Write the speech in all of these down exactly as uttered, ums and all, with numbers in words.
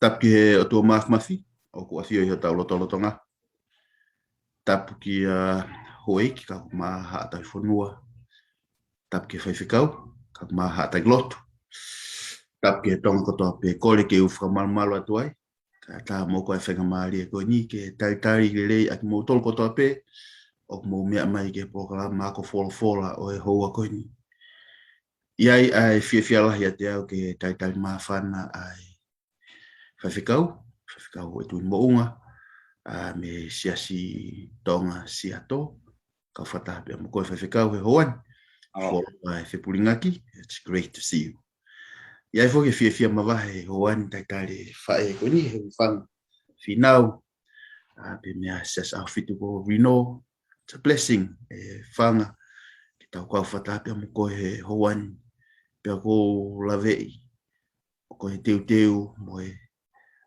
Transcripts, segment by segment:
Tapu ki he ʻOtua Mafimafi, ʻoku ʻafio ʻi hotau lotolotonga. Tapu kia Houʻeiki, kau mā haʻa tauhi fonua. Tapu ki he faifekau, kau mā haʻa tauhi lotu. Tapu ki he Tonga kotoa pē, kole ke u fakamalumalu atu ai. Kae ʻatā mo e faingamālie ko eni ke talitali lelei ʻa kimoutolu kotoa pē ʻoku mou meʻa mai ki he polokalama ako folofola ʻo e houa ko eni. ʻI ai ʻa e fiefia lahi ʻiate au ke talitali māfana ʻa e faifekau, faifekau ʻEtuini Moʻunga, ʻa, mei he Siasi Tonga Seattle, kau fakataha pea mo koe faifekau he houa ni. Folofola ʻa e fepulingaki, it's great to see you. ʻI ai foki e fiefia mavahe he houa ni talitali e faʻē ko eni he hūfanga Fīnau, ʻa, pea mei he Siasi ʻAhofitu ko Reno, it's a blessing, e fanga, ke tau kau fakataha pea mo koe he houa ni, pea ʻoku ou laveʻi, ʻoku ou teuteu mo e,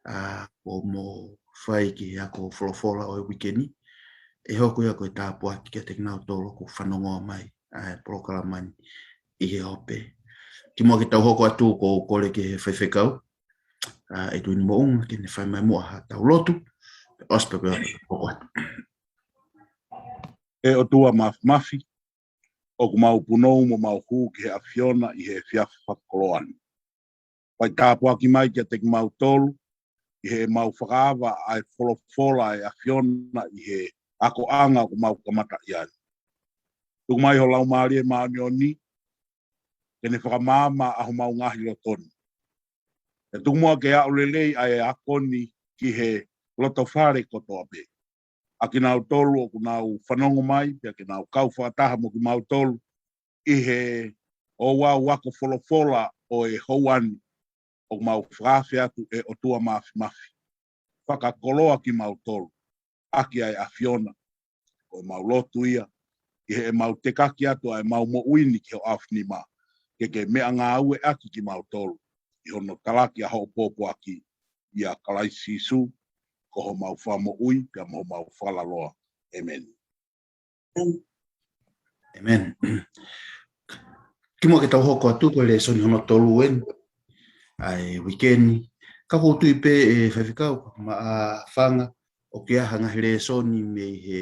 ʻa, ʻoku mou fai ki he ako folofola ʻo e uike ni, ʻe hoko ia ko e tāpuaki kiate kinautolu ʻoku fanongo mai ʻa e polokalama ni ʻi he ope. Kimuʻa ke tau hoko atu ʻoku ou kole ki he faifekau, ʻa, ʻEtuini Moʻunga ke ne fai mai muʻa haʻatau lotu, ʻosi pea ko ia ʻoku ou hoko atu. ʻE ʻOtua Mafimafi, ʻoku mau punou mo mau hū ki he ʻAfiona ʻi he efiafi fakakoloa ni. Fai tāpuaki mai kiate kimautolu, ʻi heʻemau fakaava ʻa e folofola ʻa e ʻAfiona ʻi he akoʻanga ʻoku mau kamata ʻi ai. Tuku mai ho Laumālie Māʻoniʻoni, ke ne fakamaama ʻa homau ngaahi loto ni. ʻE tuku muʻa ke aʻu lelei ʻa e ako ni ki he lotofale kotoa pē. ʻA kinautolu ʻoku nau fanongo mai, pea ke nau kau fakataha mo kimautolu ʻi he ouau ako folofola ʻo e houa ni, ʻoku mau fakaafe atu ʻe ʻOtua Mafimafi. Fakakoloa kimautolu ʻaki ʻa e ʻAfiona, ko ʻemau lotu ia, ʻi heʻemau tekaki atu ʻa ʻemau moʻui ni ki ho ʻaofinima, ke ke meʻangāueʻaki kimautolu, ʻi hono talaki ʻa hoʻo pōpoaki, ʻia Kalaisi Sīsū, ko homau Fakamoʻui, pea mo homau Fakalaloa. ʻĒmeni. ʻĒmeni. Kimuʻa ke tau hoko atu ko e lēsoni hono tolu eni ʻa e uike ni. Ka ʻoku ou tui pē ʻe faifekau, ka maʻa fanga, ʻoku ʻi ai ha ngaahi lēsoni mei he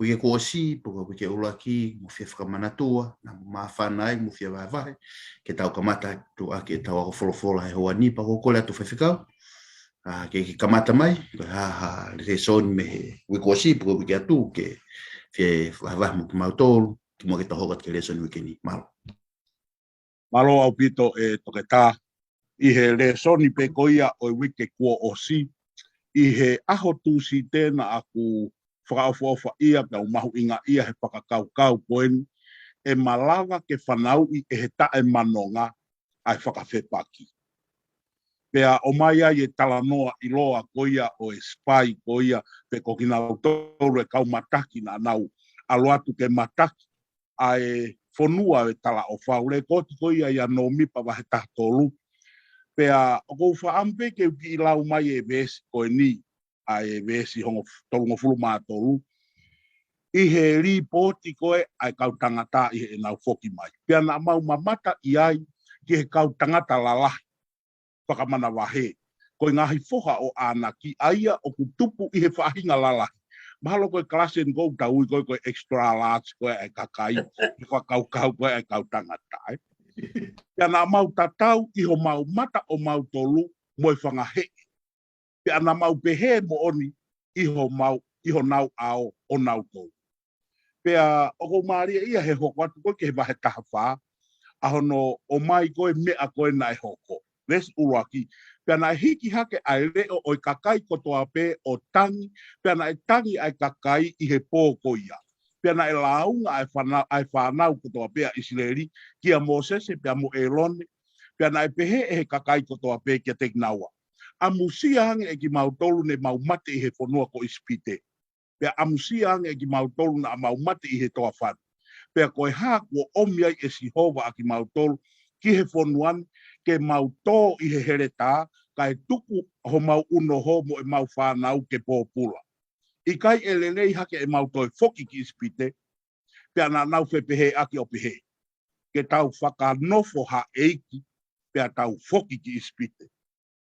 uike kuo ʻosi, pe ko e uike ʻuluaki, mou fie fakamanatua, naʻa mou māfana ai, mou fie vahevahe, ke tau kamata atu ʻaki ʻetau ako folofola he houa ni, pea ʻoku ou kole atu faifekau, ʻa, ke, ke kamata mai, ko e hā ha lēsoni mei he uike kuo ʻosi, pe ko e uike atu, ke fie vahevahe mo kimautolu, kimuʻa ke tau hoko atu ki he lēsoni uike ni. Mālō. Mālō ʻaupito ʻe Toketā, ʻi he lēsoni pē ko ia ʻo e uike kuo ʻosi, ʻi he ʻaho Tūsite naʻa ku fakaʻofoʻofaʻia pea u mahuʻingaʻia he fakakaukau ko eni, ʻe malava ke fanauʻi ʻe he taʻemanonga ʻa e fakafepaki. Pea ʻomai ai e talanoa ʻiloa ko ia ʻo e spy ko ia, pe ko kinautolu e kau mataki naʻa nau ʻalu atu ke mataki ʻa e fonua ʻo e talaʻofa, ʻoku lēkooti ko ia ʻia Nōmipa vahe taha tolu. Pea ʻoku ou fakaʻamu pē ke u kiʻi lau mai e veesi ko eni, ʻa e veesi hongo-, tolungofulu mā tolu. ʻI he lipooti ko ē ʻa e kau tangata ʻi heʻenau foki mai. Pea naʻa mau mamata ʻi ai ki he kau tangata lalahi fakamanavahē. Ko e ngaahi foha ʻo ʻAnaki ʻa ia ʻoku tupu ʻi he faʻahinga lalahi. Mahalo ko e kalasi eni ʻoku tau ui ko ē ko e extra large ko ē ʻa e kakai, he fakakaukau ko ē ʻa e kau tangata, ē. Pea naʻa mau tatau ʻi homau mata ʻo mautolu mo e fanga heʻe. Pea naʻa mau pehē moʻoni ʻi homau, ʻi honau ʻao ʻo nautolu. Pea ʻoku ou mālieʻia he hoko atu ko ē ki he vahe taha fā, ʻa hono ʻomai ko ē meʻa ko ē naʻe hoko. Veesi ʻuluaki, pea naʻe hiki hake ʻa e leʻo ʻo e kakai kotoa pē ʻo tangi, pea naʻe tangi ʻa e kakai ʻi he pō ko ia. Pea naʻe lāunga ʻa e fānau, ʻa e fānau kotoa pē ʻa ʻIsileli, kia Mōsese pea mo ʻĒlone, pea naʻe pehē ʻe he kakai kotoa pē kiate kinaua, ʻAmusia ange ʻe kimautolu ne mau mate ʻi he fonua ko ʻIsipite. Pea ʻamusia ange ʻe kimautolu naʻa mau mate ʻi he toafa ni. Pea ko e hā kuo ʻomi ai ʻe Sihova ʻa kimautolu ki he fonua ni, ke mau tō ʻi he heletā, kae tuku homau ʻunoho mo ʻemau fānau ke pōpula. ʻIkai ʻe lelei hake ʻemau toe foki ki ʻIsipite? Pea naʻa nau fepehēʻaki ʻo pehē, ke tau fakanofo ha ʻeiki, pea tau foki ki ʻIsipite.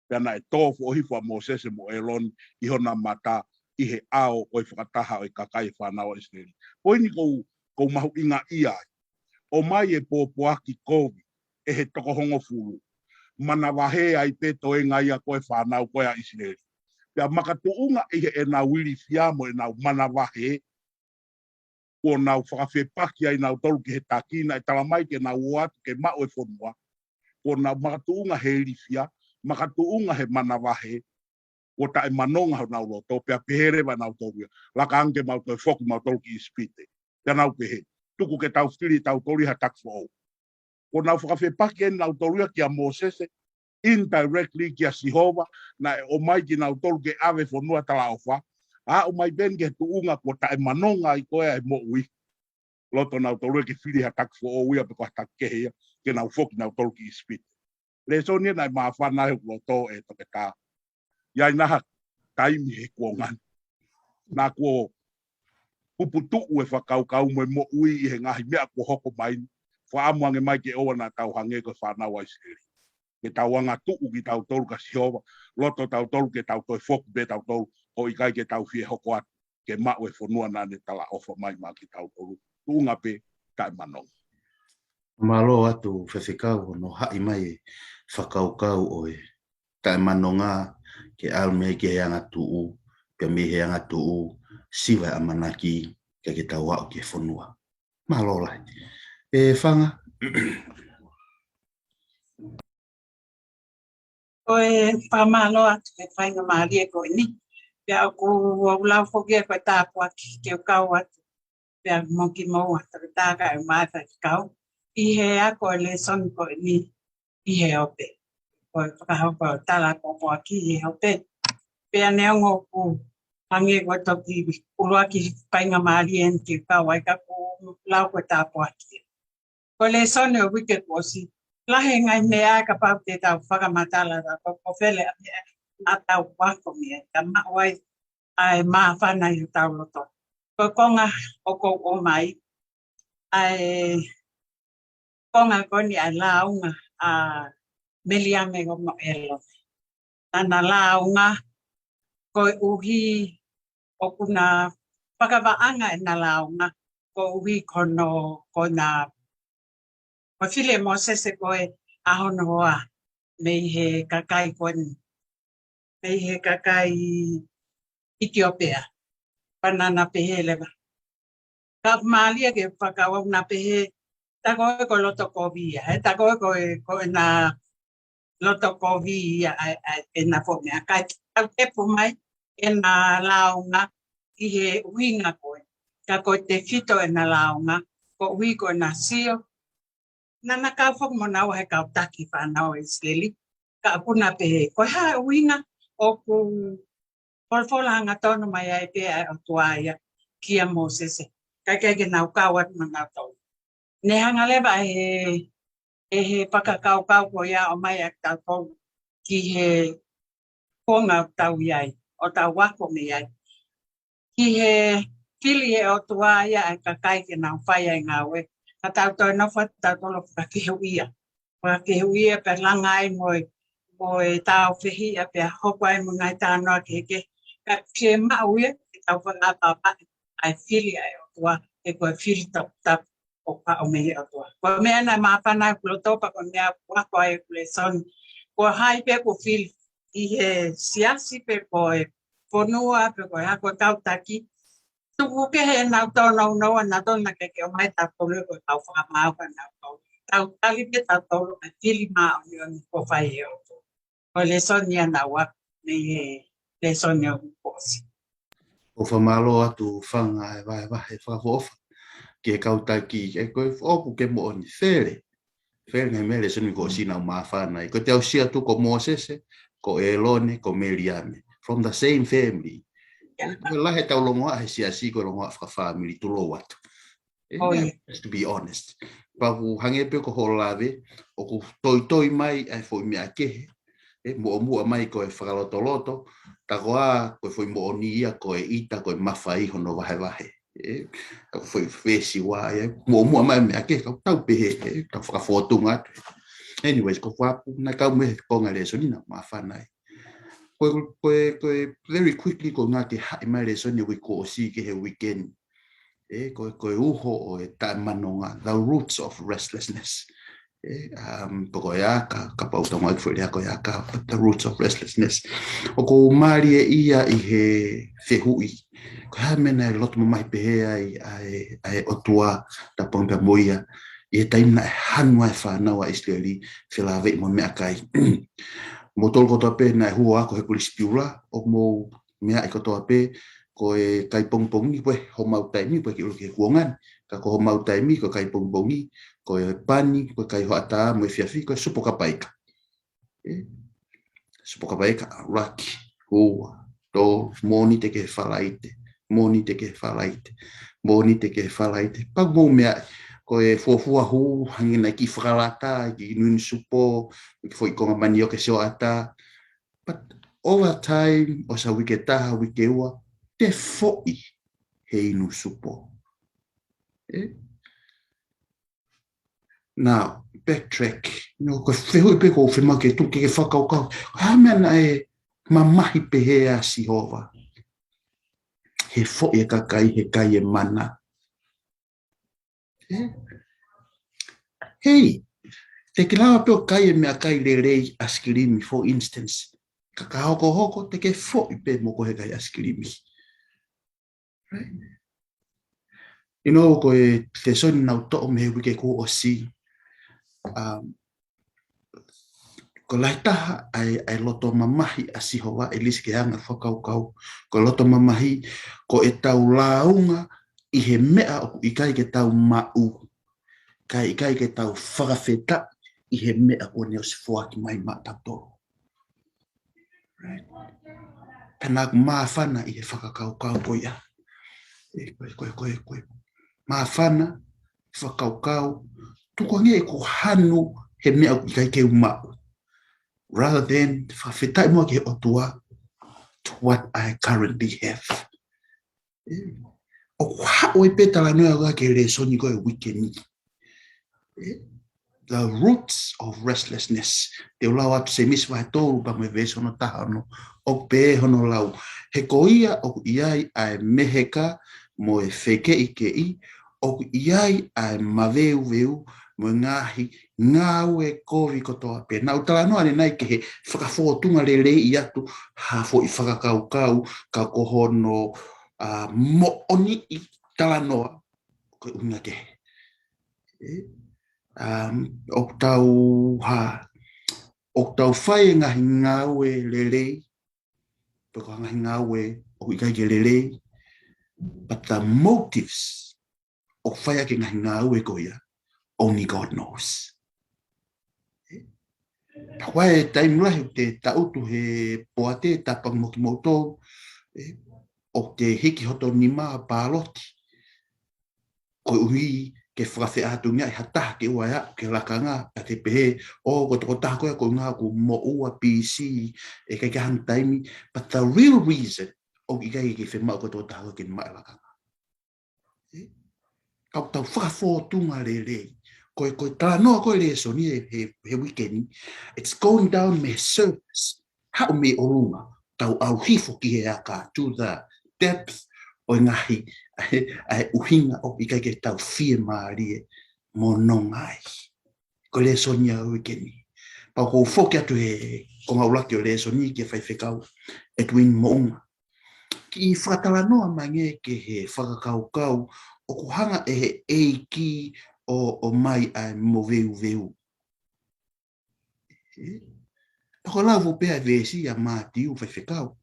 Pea naʻe tō foʻohifo ʻa Mōsese mo ʻĒlone ʻi hona mata ʻi he ʻao ʻo e fakataha ʻo e kakai e fānau ʻa ʻIsileli. Poini ʻoku ou, ʻoku ou mahuʻingaʻia ai. ʻOmai e pōpoaki kovi ʻe he toko hongofulu. Manavahē ai pē toenga ia ko e fānau ko ē ʻa ʻIsileli. Pea makatuʻunga ʻi heʻenau ilifia mo ʻenau manavahē, kuo nau fakafepaki ai nautolu ki he taki naʻe tala mai ke nau ō atu ke maʻu e fonua. Kuo nau makatuʻunga he ilifia, makatuʻunga he manavahē, kuo taʻemanonga honau loto, pea pehē leva nautolu ia, laka ange ke mau toe foki mautolu ki ʻIsipite. Pea nau pehē, tuku ke tau fili tautolu ia ha taki foʻou. Kuo nau fakafepaki eni nautolu ia kia Mōsese, indirectly kia Sihova, naʻe ʻomai kinautolu ke ʻave fonua talaʻofa, ʻa ʻomai pē eni ki he tuʻunga kuo taʻemanonga ai ko ē ʻa e moʻui. Loto nautolu ia ke fili ha taki foʻou ia pe ko ha taki kehe ia, ke nau foki nautolu ki ʻIsipite. Lēsoni ia naʻe māfana ai hoku loto ʻe Toketā. ʻI ai naʻa ha taimi he kuonga ni naʻa kuo puputuʻu e fakakaukau mo e moʻui ʻi he ngaahi meʻa kuo hoko mai ni, fakaʻamu ange mai ke ʻoua naʻa tau hangē ko e fānau ʻa ʻIsileli. Ke tau angatuʻu kitautolu kia Sihova, loto tautolu ke tau toe foki pē tautolu, ʻo ʻikai ke tau fie hoko atu ke maʻu e fonua naʻa ne talaʻofa mai maʻa kitautolu. Tuʻunga pē taʻemanonga. Mālō atu Faifekau hono haʻi mai e fakakaukau ʻo e taʻemanonga ke ʻalu mei he angatuʻu, pea mei he angatuʻu, siva e ʻamanaki ke, ke tau aʻu ki he fonua. Mālō lahi. ʻE Fanga. Ko e fakamālō atu he faingamālie ko eni. Pea ʻoku ou lau foki ia ko e tāpuaki ke u kau atu. Pea mo kimoua Toketā kae ʻumaʻā e Faifekau. ʻI he ako e lēsoni ko eni ʻi he ope. Ko e fakahoko e tala pōpoaki ʻi he ope. Pea neongo ʻoku hangē ko e toki ʻuluaki faingamālie eni ke u kau ai ka ʻoku ou lau ko e tāpuaki. Ko e lēsoni ʻo e uike kuo ʻosi. Lahi e ngaahi meʻa kapau te tau fakamatala ʻa e ko, ko e fē leva e meʻa naʻa tau ako mei ai, ka maʻu ai ʻa e māfana ʻi hotau loto. Ko e konga ʻoku ou ʻomai, ʻa e konga ko eni ʻa e lāunga ʻa Meliame mo ʻĒlone. Naʻa na lāunga koeʻuhi ʻoku na fakavaʻanga ʻena lāunga koeʻuhi ko hono, ko ʻena, ko e fili ʻe Mōsese ko ē ʻa hono hoa mei he kakai ko eni, mei he kakai ʻItiopea. Pea naʻa na pehē leva. Ka mālie ke fakakaukau na pehē, tā ko ē ko e loto kovi ia, he tā ko ē ko e, ko ʻena loto kovi ia ʻa e, ʻa e, ʻena foʻi meʻa. Kae tau tepu mai ʻena lāunga ʻi he ʻuhinga ko ē. Ka ko e tefito ʻena lāunga, koeʻuhi ko ʻena sio. Naʻa na kau foki mo naua he kau taki fānau ʻa ʻIsileli. Ka ʻoku na pehē, ko e hā e ʻuhinga ʻoku folofola hangatonu mai ai pē ʻa e ʻOtua ia kia Mōsese. Kae ʻikai ke nau kau atu mo nautolu. Ne hanga leva ʻe he, ʻe he fakakaukau ko ia ʻo ʻomai ʻa tautolu ki he konga ʻoku tau ʻi ai, ʻo tau ako mei ai. Ki he fili ʻe he ʻOtua ia ʻa e kakai ke nau fai ʻa e ngāue. Ka tau toe nofo atu tautolu ʻo fakakehuʻia. Fakakehuʻia pea langa ai mo e, mo e tāufehiʻa pea hoko ai mo e ngaahi talanoa kehekehe. Ka ke maʻu ia, ke tau fakaʻapaʻapa ʻa e fili ʻa e ʻOtua, he ko e fili toputapu ʻoku haʻu mei he ʻOtua. Ko e meʻa naʻe māfana ai hoku loto pea ko e meʻa ʻoku ako ai hoku lēsoni. Ko hai pē ʻoku fili ʻi he siasi pe ko e fonua pe ko e hā ko e kau taki. Tuku kehe ʻenau tōnounou ʻanautolu naʻa ke ke ʻomai tautolu ko e kau fakamaau ʻanautolu. Tau tali pē tautolu ʻa e fili māʻoniʻoni kuo fai ʻe he ʻOtua. Ko e lēsoni ia naʻa ku ako mei he lēsoni ʻo e uike kuo ʻosi. ʻOku ou fakamālō atu Fanga e vahevahe fakaʻofoʻofa ki he kau taki, ʻe ko e ʻoku ke moʻoni fele. Fele ngaahi meʻa lēsoni kuo ʻosi naʻa ku māfana ai. Ko e te u sio atu ko Mōsese, ko ʻĒlone, ko Meliame. From the same family. Ko e lahi ʻetau longoaʻa he siasi ko e longoaʻa fakafāmili tulou atu. ʻE, ʻo, yeah, just to be honest. Pea ʻoku hangē pē ko hoʻo lave, ʻoku toitoi mai ʻa e foʻi meʻa kehe, ʻe, muʻomuʻa mai ko e fakalotoloto, tā ko ā ko e foʻi moʻoni ia ko e ʻita, ko e mafai hono vahevahe. ʻE, ka ko e foʻi fesiva ia, muʻomuʻa mai meʻa kehe, ka tau pehē, ʻe, tau fakafōtunga atu. Anyways, ko e fakaʻapu, naʻe kau mei he konga lēsoni naʻa ku māfana ai. ko e, ko e, ko e very quickly ko e ngaahi haʻi mai lēsoni e uike kuo ʻosi ki he weekend. ʻE, ko e, ko e uho ʻo e taʻemanonga, the roots of restlessness. ʻE, um, pea ko e aka, kapau ʻoku tau ngāueʻaki foʻi lea ko e aka, but the roots of restlessness. ʻOku ou mālieʻia ʻi he fehuʻi. Ko e hā e meʻa naʻe loto mamahi pehē ai ʻa e, ʻa e ʻOtua, tāpangi pea mo ia, ʻi he taimi naʻe hanu ai e fānau ʻa ʻIsileli, felāveʻi mo e meʻakai. Mou tolu kotoa pē naʻe hū ʻo ako he kulisi piula, ʻoku mou meaʻi kotoa pē, ko e kai pongipongi, ko e homau taimi, ko e kiʻi ʻulu ki he kuonga ni, ka ko homau taimi, ko e kai pongipongi, ko e pani, ko e kai hoʻatā, mo e efiafi, ko e supo kapa ika. ʻE, supo kapa ika, ʻuluaki, ua, tolu, Mōnite ki he Falaite, Mōnite ki he Falaite, Mōnite ki he Falaite. Pea mou meaʻi, ko e fuofua hū, hangē naʻe kiʻi fakalata, kiʻi inuinu supo, kiʻi foʻi konga manioke sioʻata. But over time, ʻosi ha uike ʻe taha, uike ʻe ua, te foʻi he inu supo. ʻE? Now, backtrack. You know, ko e fehuʻi pē ʻoku ou fiemaʻu ke tuku ke ke fakakaukau. Ko e hā e meʻa naʻe mamahi pehē ai ʻa Sihova? He foʻi e kakai, he kai e mana. ʻE? Hei, te ke lava pē ʻo kai e meʻakai lelei, ʻaisikilimi, for instance. Ka ka hokohoko, te ke foʻi pē mo koe he kai ʻaisikilimi. Right? You know, ko e lēsoni naʻa ku toʻo mei he uike kuo ʻosi. Um, ko e lahi taha ʻa e, ʻa e loto mamahi ʻa Sihova, ʻe lisi ke anga fakakaukau. Ko e loto mamahi, ko ʻetau lāunga ʻi he meʻa ʻoku ʻikai ke tau maʻu. Kae ʻikai ke tau fakafetaʻi ʻi he meʻa kuo ne ʻosi foaki mai maʻatautolu. Right? Pea naʻa ku māfana ʻi he fakakaukau ko ia. ʻE, ko e, ko e, ko e, ko e. Māfana, fakakaukau, tuku ange ʻeku hanu he meʻa ʻoku ʻikai ke u maʻu. Rather than fakafetaʻi muʻa ki he ʻOtua to what I currently have. ʻE, ʻoku haʻu ai pē talanoa ʻa e lēsoni ko e uike ni. ʻE, the roots of restlessness. Te u lau atu Sēmisi vahe tolu pea mo e veesi hono taha ono. ʻOku pehē hono lau. He ko ia ʻoku ʻi ai ʻa e meheka mo e fekeʻikeʻi, ʻoku ʻi ai ʻa e maveuveu mo e ngaahi ngāue kovi kotoa pē. Naʻa ku talanoa ʻanenai ki he fakafōtunga lelei atu ha foʻi fakakaukau ka ko hono, a, moʻoniʻi talanoa ko e ʻuhinga kehe. ʻE, um, ʻoku tau hā, ʻoku tau fai e ngaahi ngāue lelei, pe ko e ngaahi ngāue ʻoku ʻikai ke lelei, but the motives ʻoku fai ʻaki e ngaahi ngāue ko ia, only God knows. ʻE, pea ko e taimi lahi ʻoku te taʻutu he poate, tāpangi mo kimoutolu, ʻe, ʻoku te hiki hoto nima pāloti. Koeʻuhi ke fakafeʻātungiaʻi ha taha ke ʻoua ʻe aʻu ki he lakanga, pea te pehē, ʻo, ko e tokotaha ko ia ko e ʻuhinga ʻoku moʻua pisi, ʻe ʻikai ke ʻi ai hano taimi, but the real reason ʻoku ʻikai ke fiemaʻu ko e tokotaha ko ia ke ne maʻu e lakanga. ʻE? Ka ʻoku tau fakafōtunga lelei. Ko e, ko e talanoa ko e lēsoni he, he, he uike ni, it's going down mei he surface. Haʻu mei ʻolunga, tau ʻalu hifo ki he aka, to the depth ʻo e ngaahi, ʻa e, ʻa e ʻuhinga ʻoku ʻikai ke tau fiemālie mo nonga ai. Ko e lēsoni ia ʻo e uike ni. Pea ʻoku ou foki atu he konga ʻuluaki ʻo e lēsoni ki he faifekau Edwin Moʻunga. Kiʻi fakatalanoa mai ange ki he fakakaukau ʻoku hanga ʻe he ʻEiki ʻo, ʻomai ʻa e moveuveu. ʻE? Pea ko e lau foki pē ʻa e veesi ʻa Mātiu faifekau.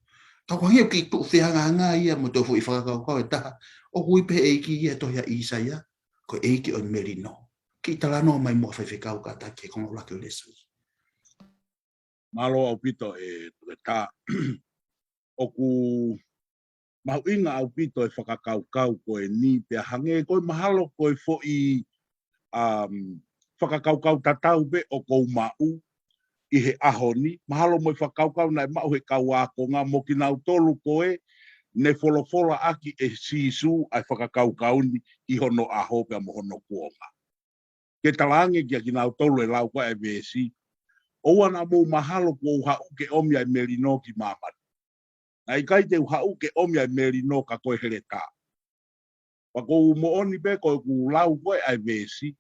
Ka ʻoku hangē ʻoku kiʻi tuʻu fehangahanga ia mo e toe foʻi fakakaukau ʻe taha. ʻOku ui pē ʻe he ʻEiki ia he tohi ʻa ʻĪsaia, ko e ʻEiki ʻo e melino. Kiʻi talanoa mai muʻa faifekau kātaki he konga ʻuluaki ʻo e lēsoni. Mālō ʻaupito ʻe Toketā. ʻOku mahuʻinga ʻaupito e fakakaukau ko eni pea hangē ko e mahalo ko e foʻi, um, fakakaukau tatau pē ʻoku ou maʻu ʻi he ʻaho ni, mahalo mo e fakakaukau naʻe maʻu he kau ākonga mo kinautolu ko ē ne folofola ʻaki ʻe Sīsū ʻa e fakakaukau ni ʻi hono ʻaho pea mo hono kuonga. Ke talaange kia kinautolu ʻe lau ko ē ʻa e veesi, ʻOua naʻa mou mahalo kuo u haʻu ke ʻomi ʻa e melino ki māmani. Naʻe ʻikai te u haʻu ke ʻomi ʻa e melino ka ko e heletā. Pea ʻoku ou moʻoni pē ko ʻeku lau ko ē ʻa e veesi,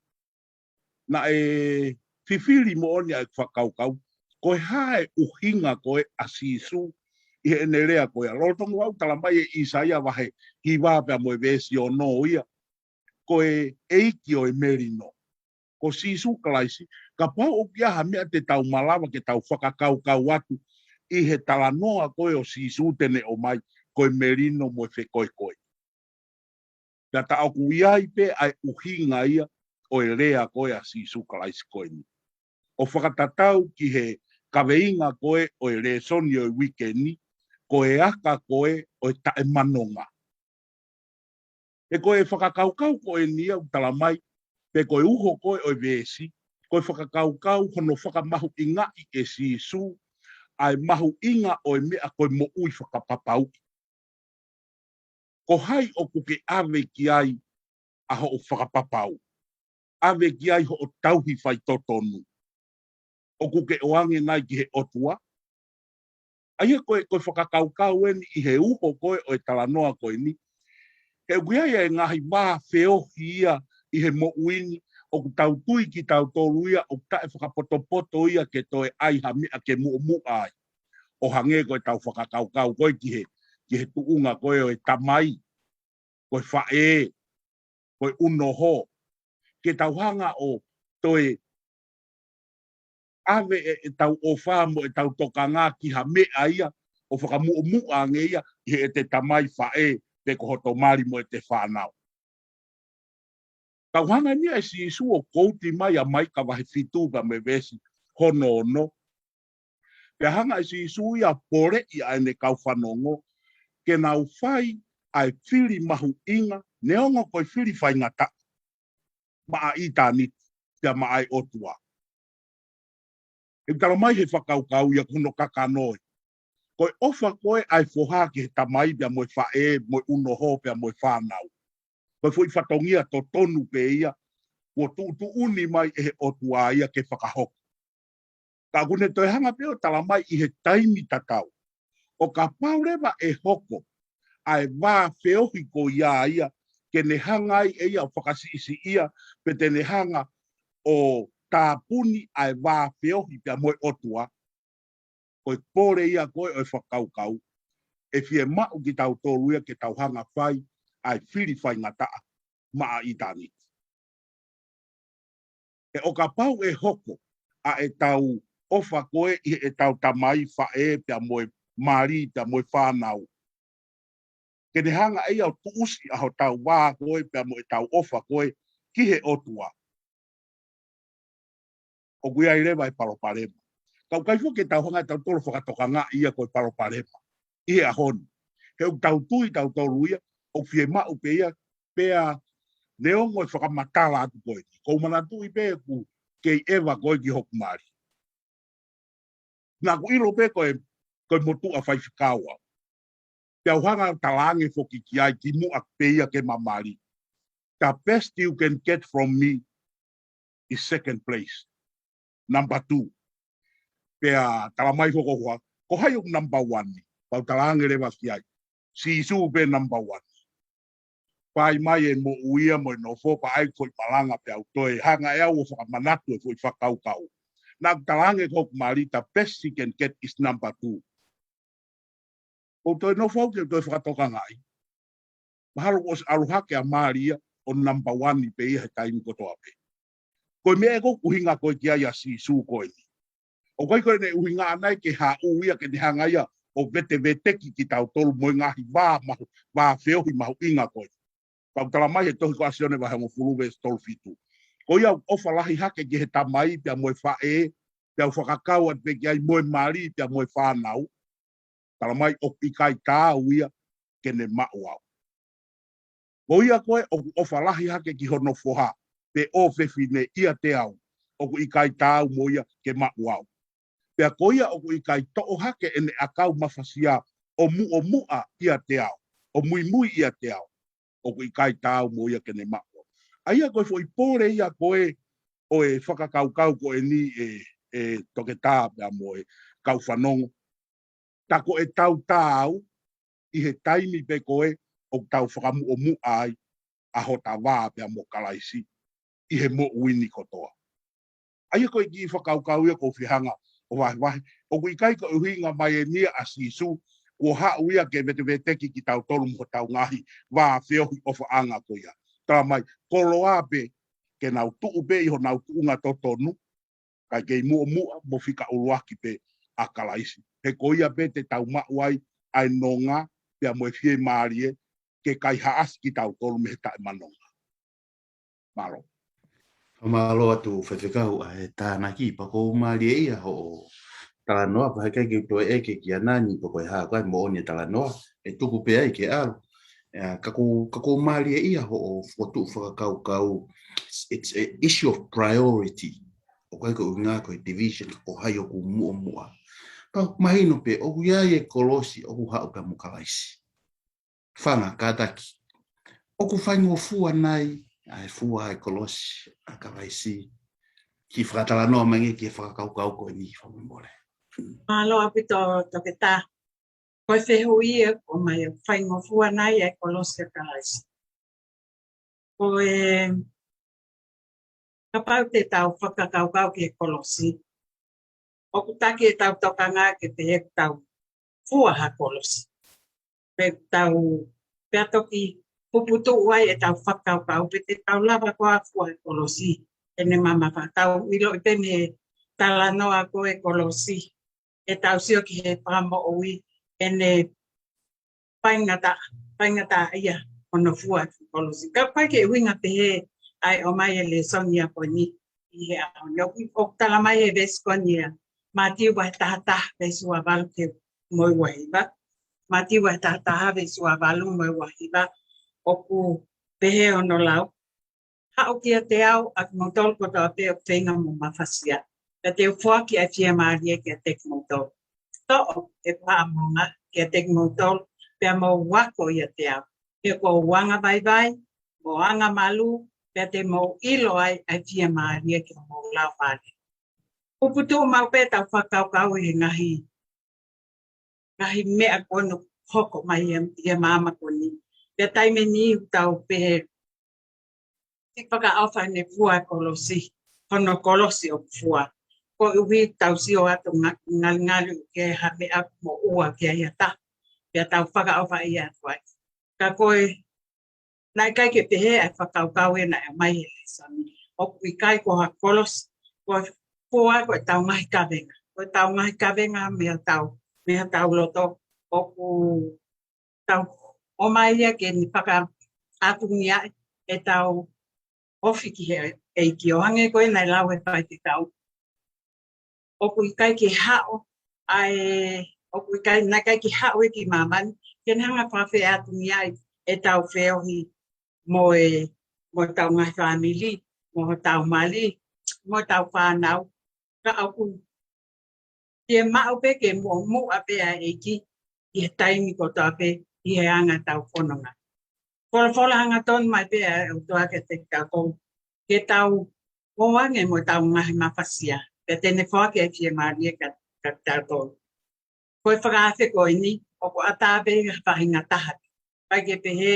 naʻe fifili moʻoni ʻa e fakakaukau, ko e hā e ʻuhinga ko ē ʻa Sīsū ʻi heʻene lea ko ia. Lolotonga ʻoku tala mai ʻe ʻIsaia vahe hiva pea mo e veesi ono ia, ko e ʻEiki ʻo e melino, ko Sīsū Kalaisi. Kapau ʻoku ʻi ai ha meʻa te tau malava ke tau fakakaukau atu ʻi he talanoa ko ē ʻo Sīsū te ne ʻomai, ko e melino mo e fekoekoe. Pea tā ʻoku ʻi ai pē ʻa e ʻuhinga ia ʻo e lea ko ē ʻa Sīsū Kalaisi ko eni. ʻO fakatatau ki he kaveinga ko ē ʻo e lēsoni ʻo e uike ni, ko e aka ko ē ʻo e taʻemanonga. He ko e fakakaukau ko eni ia ʻoku tala mai, pe ko e uho ko ē ʻo e veesi, ko e fakakaukau hono fakamahuʻingaʻi ʻe Sīsū ʻa e mahuʻinga ʻo e meʻa ko e moʻui fakapapauʻi. Ko hai ʻoku ke ʻave ki ai ʻa hoʻo fakapapau? ʻAve ki ai hoʻo tauhi faitotonu? ʻOku ke ʻoange nai ki he ʻOtua? ʻA ia ko e, ko e fakakaukau eni ʻi he uho ko ē ʻo e talanoa ko eni. He ʻoku ʻi ai e ngaahi vā feohi ia ʻi he moʻui ni, ʻoku tau tui kitautolu ia ʻoku taʻefakapotopoto ia ke toe ʻai ha meʻa ke muʻomuʻa ai. ʻO hangē ko ʻetau fakakaukau ko ē ki he, ki he tuʻunga ko ē ʻo e tamai, ko e faʻē, ko e unoho. Ke tau hanga ʻo toe ʻave ʻe, ʻetau ʻofa mo ʻetau tokanga ki ha meʻa ia ʻo fakamuʻomuʻa ange ia ʻi heʻete tamai, faʻē, pe ko hoto mali mo ʻete fānau. Ka ʻoku hanga eni ʻe Sīsū ʻo kouti mai ʻa Maika vahe fitu pea mo e veesi hono ono. Pea hanga ʻe Sīsū ia ʻo poleʻi ʻa ʻene kau fanongo ke nau fai ʻa e fili mahuʻinga, neongo ko e fili faingataʻa, maʻa ʻitāniti pea maʻa e ʻOtua. ʻOku tala mai he fakakaukau ia ko hono kakano ē, ko e ʻofa ko ē ʻa e foha ki he tamai pea mo e faʻē, mo e unoho pea mo e fānau, ko e foʻi fatongia totonu pē ia kuo tuʻutuʻuni mai ʻe he ʻOtua ia ke fakahoko. Ka ʻoku ne toe hanga pē ʻo tala mai ʻi he taimi tatau, ʻo kapau leva ʻe hoko ʻa e vā feohi ko ia ia ke ne hanga ai ʻe ia ʻo fakasiʻisiʻia, pe te ne hanga ʻo tāpuni ʻa e vā feohi pea mo e ʻOtua, ko e pole ia ko ē ʻo e fakakaukau, ʻe fiemaʻu kitautolu ia ke tau hanga fai ʻa e fili faingataʻa maʻa ʻitāniti. He ʻo kapau ʻe hoko ʻa ʻetau ʻofa ko ē ʻi heʻetau tamai, faʻē pea mo e mali pea mo e fānau, ke ne hanga ʻe ia ʻo tuʻusi ʻa hotau vā ko ē pea mo ʻetau ʻofa ko ē ki he ʻOtua, ʻoku ʻi ai leva e palopalema. Ka ʻoku ʻikai foki ke tau hanga ʻe tautolu ʻo fakatokangaʻi ia ko e palopalema ʻi he ʻaho ni. He ʻoku tau tui tautolu ia ʻoku fiemaʻu pē ia, pea neongo e fakamatala atu ko eni, ʻoku ou manatuʻi pē ʻeku kei ʻeva ko ē ki hoku mali. Naʻa ku ʻilo pē ko e, ko e motuʻa faifekau au. Pea u hanga ʻo talaange foki ki ai kimuʻa pē ia ke ma mali, the best you can get from me is second place, number two. Pea tala mai foki ʻe he hoa, ko hai ʻoku number one ni? Pea u talaange leva ki ai, Sīsū pē number one. Fai mai e moʻui ia mo e nofo, pea ʻai foʻi malanga pea u toe hanga ʻe au ʻo fakamanatu e foʻi fakakaukau. Naʻa ku talaange ki hoku mali, the best she can get is number two. ʻOku ou toe nofo au ke u toe fakatokangaʻi, mahalo kuo ʻosi ʻalu hake ʻa mali ia ʻo number one pē ia he taimi kotoa pē. Ko e meʻa ē ʻoku ʻuhinga ko ē ki ai ʻa Sīsū ko eni. ʻOku ʻikai ko ʻene ʻuhinga ʻana ia ke haʻu ia ke ne hanga ia ʻo veteveteki kitautolu mo e ngaahi vā mahu-, vā feohi mahuʻinga ko ē. Ka ʻoku tala mai he tohi ko ē ʻa Sione vahe hongofulu veesi tolu fitu, ko ia ʻoku ʻofa lahi hake ki he tamai pea mo e faʻē, pea ʻoku fakakau atu pē ki ai mo e mali pea mo e fānau, tala mai ʻoku ʻikai taau ia ke ne maʻu au. Ko ia ko ē ʻoku ʻofa lahi hake ki hono foha pe ʻofefine ʻiate au, ʻoku ʻikai taau mo ia ke maʻu au. Pea ko ia ʻoku ʻikai toʻo hake ʻene ʻakau mafasia ʻo muʻomuʻa ʻiate au, ʻo muimui ʻiate au, ʻoku ʻikai taau mo ia ke ne maʻu au. ʻA ia ko e foʻi pole ia ko ē ʻo e fakakaukau ko eni ē, ʻe Toketā pea mo e kau fanongo. Tā ko ʻetau taau ʻi he taimi pē ko ē ʻoku tau fakamuʻomuʻa ai ʻa hota vā pea mo Kalaisi ʻi he moʻui ni kotoa. ʻA ia ko e kiʻi fakakaukau ia ʻoku ou fie hanga ʻo vahevahe. ʻOku ʻikai ko e ʻuhinga mai eni ia ʻa Sīsū kuo haʻu ia ke veteveteki kitautolu mo hotau ngaahi vā feohi ʻofaʻanga ko ia. Tala mai, koloa pē ke nau tuʻu pē ʻi honau tuʻunga totonu, kae kei muʻomuʻa mo fika ʻuluaki pē ʻa Kalaisi. He ko ia pē te tau maʻu ai ʻa e nonga pea mo e fiemālie ke kaihaʻasi kitautolu mei he taʻemanonga. Mālō. Mālō atu Faifekau ʻa e tānaki, pea ʻoku ou mālieʻia hoʻo talanoa, pea heʻikai ke u toe ʻeke ki ai nani pe ko e hā, ko e moʻoni e talanoa, ʻe tuku pē ai ke ʻalu. ʻIa, ka ʻoku, ka ʻoku ou mālieʻia hoʻo fokotuʻu fakakaukau, it's a issue of priority. ʻOku ʻikai ko e ʻuhinga ko e division, ko hai ʻoku muʻomuʻa. Pea mahino pē, ʻoku ʻi ai e kolosi, ʻoku haʻu pē mo Kalaisi. Fanga, kātaki. ʻOku faingofua nai ʻa e fua ʻa e kolosi ʻa Kalaisi? Kiʻi fakatalanoa mai ange ki he fakakaukau ko eni, fakamolemole. Mālō ʻaupito Toketā. Ko e fehuʻi ē ʻoku ʻomai, ʻoku faingofua nai ʻa e kolosi ʻa Kalaisi. Ko e, kapau te tau fakakaukau ki he kolosi, ʻoku taki ʻetau tokanga ke pehē ʻoku tau fua ha kolosi. Pe tau, pea toki puputuʻu ai ʻetau fakakaukau pe te tau lava koā fua ha kolosi. ʻEne mamafa, tau ʻiloʻi pē mei he talanoa ko e kolosi, ʻetau sio ki he Fakamoʻui, ʻene faingataʻa, faingataʻaʻia hono fua e kolosi. Ka ʻoku ʻikai ke ʻuhinga pehē ʻa e ʻomai e lēsoni ʻa ko eni ʻi he ʻaho ni. ʻOku, ʻoku tala mai he veesi ko eni ʻa Mātiu vahe taha taha veesi ua valu ki he mo e ua hiva. Mātiu vahe taha taha veesi ua valu mo e ua hiva. ʻOku pehē hono lau, haʻu kiate au ʻa kimoutolu kotoa pē ʻoku feinga mo mafasia, pea te u foaki ʻa e fiemālie kiate kimoutolu. Toʻo e paʻanga kiate kimoutolu, pea mou ako ʻiate au. He ʻoku ou angavaivai, mo angamalū, pea te mou ʻilo ai ʻa e fiemālie ki homou laumālie. Puputuʻu maʻu pē ʻetau fakakaukau ʻi he ngaahi, ngaahi meʻa ko eni ʻoku hoko mai ʻi he, ʻi he māmani ko eni. Pea taimi ni ʻoku tau pehē, ʻoku fakaʻofa ʻene fua e kolosi, hono kolosi ʻoku fua. Koeʻuhi tau sio atu nga-, ngalingali ki ha meʻa ʻoku moʻua ki ai ha taha, pea tau fakaʻofaʻia atu ai. Ka ko e, naʻe ʻikai ke pehē ʻa e fakakaukau ē naʻe ʻomai he lēsoni. ʻOku ʻikai ko ha kolosi, ko e fua ko ʻetau ngaahi kavenga. Ko ʻetau ngaahi kavenga mei hotau, mei hotau loto, ʻoku tau ʻomai ia ke ne fakaʻatungiaʻi ʻetau ofi ki he ʻEiki, ʻo hangē ko e naʻe lau ʻe he faifekau. ʻOku ʻikai ke haʻu ʻa e, ʻoku ʻikai, naʻe ʻikai ke haʻu ia ki māmani ke ne hanga ʻo fakafeʻatungiaʻi ʻetau feohi mo e, mo ʻetau ngaahi fāmili, mo hotau mali, mo ʻetau fānau. Ka ʻoku fiemaʻu pē ke muʻomuʻa pē ʻa e ʻEiki ʻi he taimi kotoa pē ʻi he anga ʻetau fononga. Folofola hangatonu mai pē ʻa e ʻOtua kiate kitautolu ke tau ō ange mo ʻetau ngaahi mafasia, pea te ne foaki ʻa e fiemālie kia, kia kitautolu. Ko e fakaafe ko eni, ʻoku ʻatā pē ki ha faʻahinga taha. ʻIkai ke pehē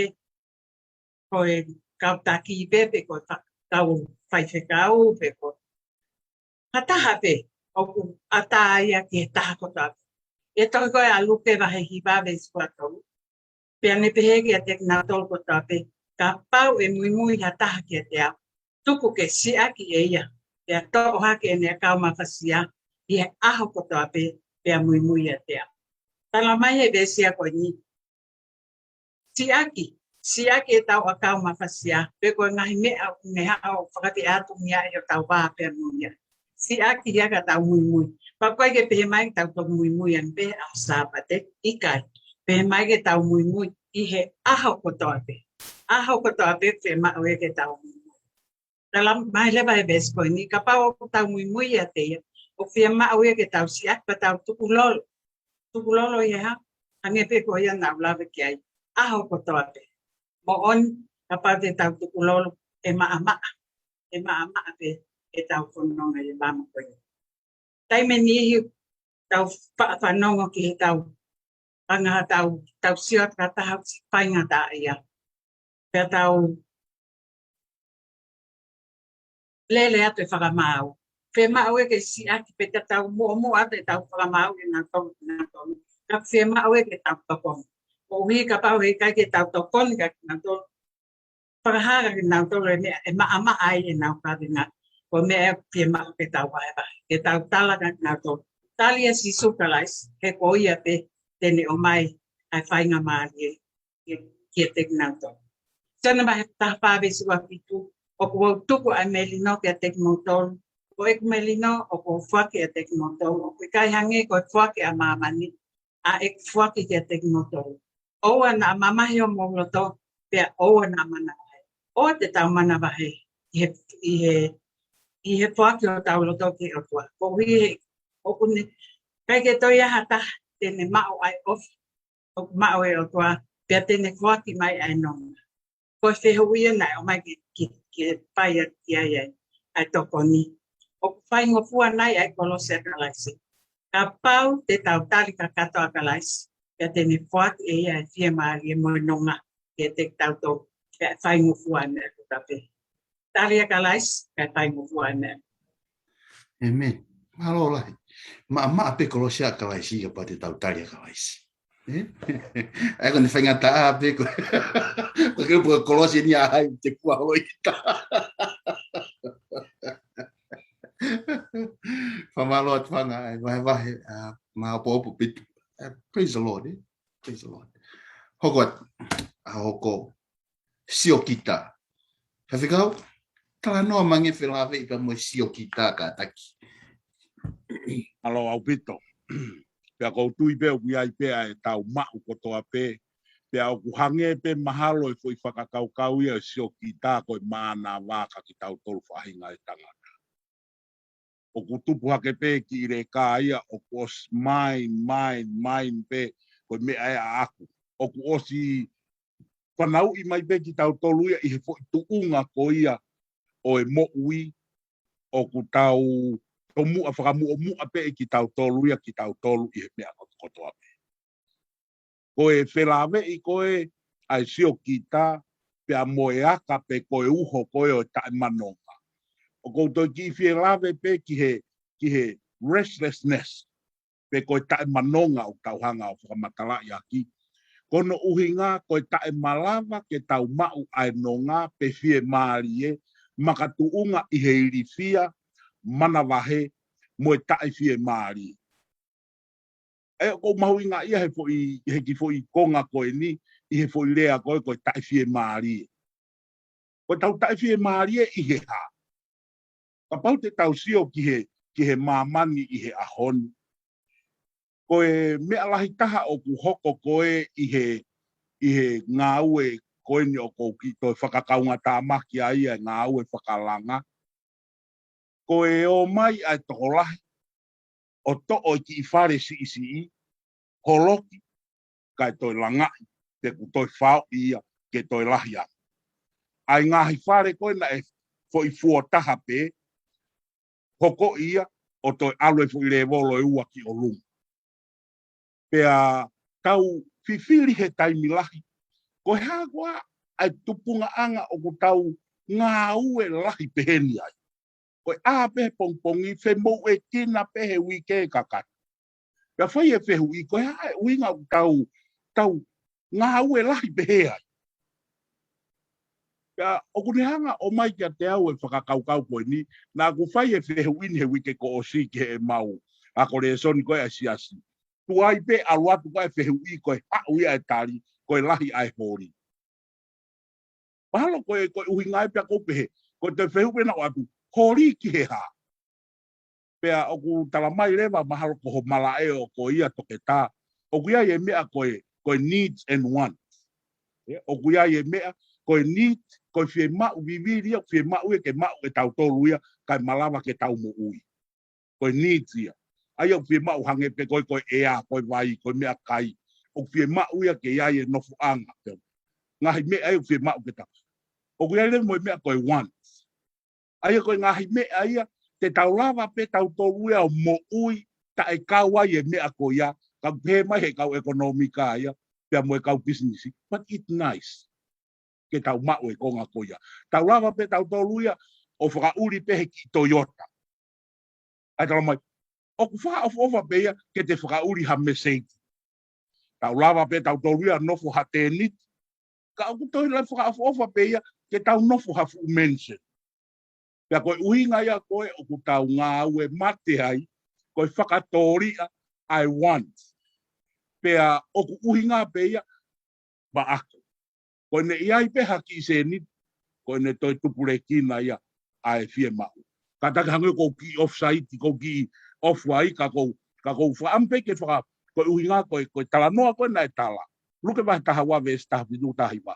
ko e kau taki pē pe ko e fa-, kau faifekau pe ko ha taha pē, ʻoku ʻatā ia ki he taha kotoa pē. ʻI he tohi ko ē ʻa Luke vahe hiva veesi ua tolu. Pea ne pehē kiate kinautolu kotoa pē, kapau ʻe muimui ha taha kiate au, tuku ke siʻaki ʻe ia, pea toʻo hake ʻene ʻakau mafasia ʻi he ʻaho kotoa pē, pea muimui ʻiate au. Tala mai he veesi ko eni, siʻaki, siʻaki ʻetau ʻakau mafasia, pe ko e ngaahi meʻa ʻoku ne haʻu ʻo fakafeʻatungiaʻi hotau vā pea mo ia. Siʻaki ia ka tau muimui. Pea ʻoku ʻikai ke pehē mai ke tau toki muimui ange pē he ʻaho Sāpate, ʻikai. Pehē mai ke tau muimui ʻi he ʻaho kotoa pē. ʻAho kotoa pē fiemaʻu ia ke tau muimui. Tala mai leva he veesi ko eni, kapau ʻoku tau muimui ʻiate ia, ʻoku fiemaʻu ia ke tau siʻaki pea tau tukulolo. Tukulolo ʻi he hā? Hangē pē ko ia naʻa ku lave ki ai. ʻAho kotoa pē. Moʻoni, kapau te tau tukulolo, ʻe maʻamaʻa. ʻE maʻamaʻa pē ʻetau fononga ʻi he māmani ko ia. Taimi ʻe niʻihi tau fa- fanongo ki he tau anga tau tau sio atu ka taha ʻoku siʻi faingataʻaʻia. Pea tau lele atu e fakamaau. Fiemaʻu ia ke siʻaki pe te tau muʻomuʻa atu e tau fakamaau ʻe nautolu, nautolu. Ka fiemaʻu ia ke tau tokoni. Koeʻuhi kapau he ʻikai ke tau tokoni kia nautolu, fakahā kia nautolu e meʻa ʻe maʻamaʻa ai ʻenau kaveinga. Ko e meʻa ia ʻoku fiemaʻu ke tau vahevahe. Ke tau tala kia nautolu, tali ʻa Sīsū Kalaisi, he ko ia pē te ne ʻomai ʻa e faingamālie kiate kinautolu. Sione vahe taha fā veesi ua fitu, ʻOku ou tuku ʻa e melino kiate kimoutolu, ko ʻeku melino ʻoku ou foaki kiate kimoutolu, ʻoku ʻikai hangē ko e foaki ʻa māmani ʻa ʻeku foaki kiate kimoutolu. ʻOua naʻa mamahi homou loto, pea ʻoua naʻa manavahē. ʻOua te tau manavahē ʻi he, ʻi he, ʻi he foaki hotau loto ki he ʻOtua. Koeʻuhi he ʻoku ne, ʻikai ke toe ʻi ai ha taha te ne maʻu ʻa e ʻofa ʻoku maʻu ʻe he ʻOtua, pea te ne foaki mai ʻa e nonga. Ko e fehuʻi ia naʻe ʻomai ke, ke, ke fai atu ki ai ʻa e, ʻa e tokoni. ʻOku faingofua nai ʻa e kolosi ʻa Kalaisi? Kapau te tau tali kakato ʻa Kalaisi, pea te ne foaki ʻe ia e fiemālie mo e nonga kiate kitautolu, pea faingofua e meʻa kotoa pē. Tali ʻa Kalaisi, pea faingofua e meʻa. ʻĒmeni. Mālō lahi. Maʻamaʻa pē kolosi ʻa Kalaisi kapau te tau tali ʻa Kalaisi. Ē? ʻA ia ko ʻene faingataʻa pē ko, ko e kolosi ni ʻa hai te pua holoʻita. Fakamālō atu Fanga, ʻa e vahevahe, ʻa, maʻopoʻopo ʻaupito. ʻA, praise the Lord, ē? Praise the Lord. Hoko atu, ʻa hoko, siokita. Faifekau, talanoa mai ange felāveʻi pea mo e siokita kātaki. Mālō ʻaupito. Pea ʻoku ou tui pē ʻoku ʻi ai pē ʻa e tau maʻu kotoa pē. Pea ʻoku hangē pē mahalo e foʻi fakakaukau ia ʻo e siokita ko e mānava kia kitautolu faʻahinga ʻo e tangata. ʻOku tupu hake pē kiʻi leka ia ʻoku ʻosi mine, mine, mine pē ko e meʻa ʻe ʻaʻaku. ʻOku ʻosi fanauʻi mai pē kitautolu ia ʻi he foʻi tuʻunga ko ia ʻo e moʻui ʻoku tau tomuʻa fakamuʻomuʻa pē ʻe kitautolu ia kitautolu ʻi he meʻa kotoa pē. Ko e felāveʻi ko ē ʻa e siokita pea mo e aka pe ko e uho ko ē ʻo e taʻemanonga. ʻOku ou toe kiʻi fie lave pē ki he, ki he restlessness pe ko e taʻemanonga ʻoku tau hanga ʻo fakamatalaʻi ʻaki. Ko hono ʻuhinga ko e taʻemalava ke tau maʻu ʻa e nonga pe fiemālie makatuʻunga ʻi he ilifia, manavahē mo e taʻefiemālie. ʻE, ʻoku mahuʻinga ia he foʻi, he kiʻi foʻi konga ko eni, ʻi he foʻi lea ko ē, ko e taʻefiemālie. Ko e tau taʻefiemālie ʻi he hā? Kapau te tau sio ki he, ki he māmani ʻi he ʻaho ni. Ko e meʻa lahi taha ʻoku hoko ko ē ʻi he, ʻi he ngāue ko eni ʻoku ou kiʻi toe fakakaungātāmaki ai ʻa e ngāue fakalanga. Ko e ō mai ʻa e tokolahi, ʻo toʻo e kiʻi fale siʻisiʻi, holoki, kae toe langaʻi, pe ʻoku toe faoʻi ia, ke toe lahi ange. ʻA e ngaahi fale ko ē naʻe foʻi fuo taha pē, hoko ia, ʻo toe ʻalu e foʻi lēvolo ʻe ua ki ʻolunga. Pea tau fifili he taimi lahi. Ko e hā koā ʻa e tupungaʻanga ʻoku tau ngāue lahi peheni ai? Ko e ʻā pē he pongipongi, femouʻekina pē he uike kakato. Pea fai e fehuʻi, ko e hā e ʻuhinga ʻoku tau, tau ngāue lahi pehē ai? Pea ʻoku ne hanga ʻo ʻomai kiate au e fakakaukau ko eni, naʻa ku fai e fehuʻi ni he uike kuo ʻosi ki heʻemau ako lēsoni ko ē ʻa e siasi. Tuai pē ʻalu atu ko ē fehuʻi ko e haʻu ia e tali, ko e lahi ʻa e holi. Mahalo ko e, ko e ʻuhinga ia pea ʻoku ou pehē, ko e toe fehuʻi pē naʻa ʻoatu, holi ki he hā? Pea ʻoku talamai leva mahalo ko ho malaʻe ʻo ko ia toketā. ʻOku ʻi ai e meʻa ko e, ko e needs and wants. ʻE, ʻoku ʻi ai e meʻa, ko e needs, ko e fiemaʻu vivili ia, ʻoku fiemaʻu ia ke maʻu ʻe tautolu ia, kae malava ke tau moʻui. Ko e needs ia. ʻA ia ʻoku fiemaʻu hangē pē ko e, ko e ʻea, ko e vai, ko e meʻakai. ʻOku fiemaʻu ia ke ʻi ai e nofoʻanga. Ngaahi meʻa ia ʻoku fiemaʻu ke tau. ʻOku ʻi ai leva mo e meʻa ko e wants. ʻA ia ko e ngaahi meʻa ia, Te tau lava pē tautolu ia ʻo moʻui taʻe kau ai e meʻa ko ia, ka pehē mai he kau ʻekonōmika ia, pea mo e kau pisinisi. But it's nice ke tau maʻu e konga ko ia. Tau lava pē tautolu ia ʻo fakaʻuli pē he kiʻi Toyota. ʻAi tala mai, ʻoku fakaʻofoʻofa pē ia ke te fakaʻuli ha Mercedes. Tau lava pē tautolu ia nofo ha tēniti. Ka ʻoku toe lava fakaʻofoʻofa pē ia ke tau nofo ha fuʻu mansion. Pea ko e ʻuhinga ia ko ē ʻoku tau ngāue mate ai, ko e fakatōliʻa ʻa e want. Pea ʻoku ʻuhinga pē ia maʻaku. Ko ʻene ʻi ai pē ha kiʻi sēniti, ko ʻene toe tupulekina ia ʻa e fiemaʻu. Kātaki hangē ko e kiʻi offside, ko e kiʻi off ai, ka ko e, ka ko e fakaʻamu pē ke faka, ko e ʻuhinga ko e, ko e talanoa ko ē naʻe tala. Luke vahe taha ua veesi taha fitu taha hiva.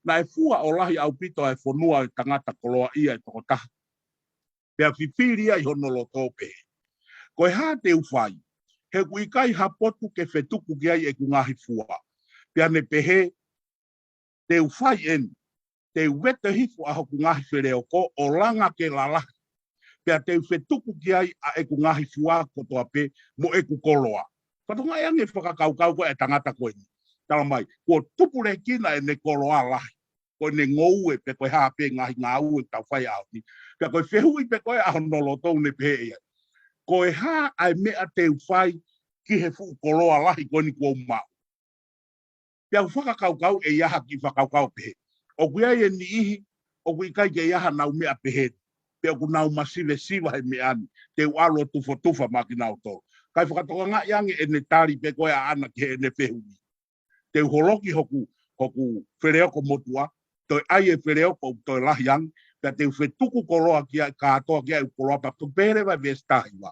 Naʻe fua ʻo lahi ʻaupito ʻa e fonua ʻo e tangata koloaʻia ʻe toko taha. Pea fifili ia ʻi hono loto pehē, ko e hā te u fai, he ʻoku ʻikai ha potu ke fetuku ki ai ʻeku ngaahi fua. Pea ne pehē, te u fai eni, te u vete hifo ʻa hoku ngaahi feleoko ʻo langa ke lalahi. Pea te u fetuku ki ai ʻa ʻeku ngaahi fua kotoa pē mo ʻeku koloa. Fakatokangaʻi ange e fakakaukau ko ē ʻa e tangata ko eni. Tala mai, kuo tupulekina ʻene koloa lahi. Ko ʻene ngoue pe ko e hā pē ngaahi ngāue ʻoku tau fai ʻaho ni. Pea ko e fehuʻi pē ko ē ʻa hono loto ʻoku ne pehē ai, ko e hā ʻa e meʻa te u fai ki he fuʻu koloa lahi ko eni kuo u maʻu. Pea u fakakaukau ʻe ʻi ai ha kiʻi fakakaukau pehē, ʻoku ʻi ai e niʻihi ʻoku ʻikai ke ʻi ai haʻanau meʻa pehē ni, pe ʻoku nau masivesiva he meʻa ni, te u ʻalu ʻo tufotufa maʻa kinautolu. Kae fakatokangaʻi ange ʻene tali pē ko ē ʻaʻana ki heʻene fehuʻi. Te u holoki hoku, hoku feleoko motuʻa, toe ʻai e feleoko ʻoku toe lahi ange, pea te u fetuku koloa ki ai, kātoa ki ai ʻeku koloa, pea toe pehē leva e veesi taha hiva.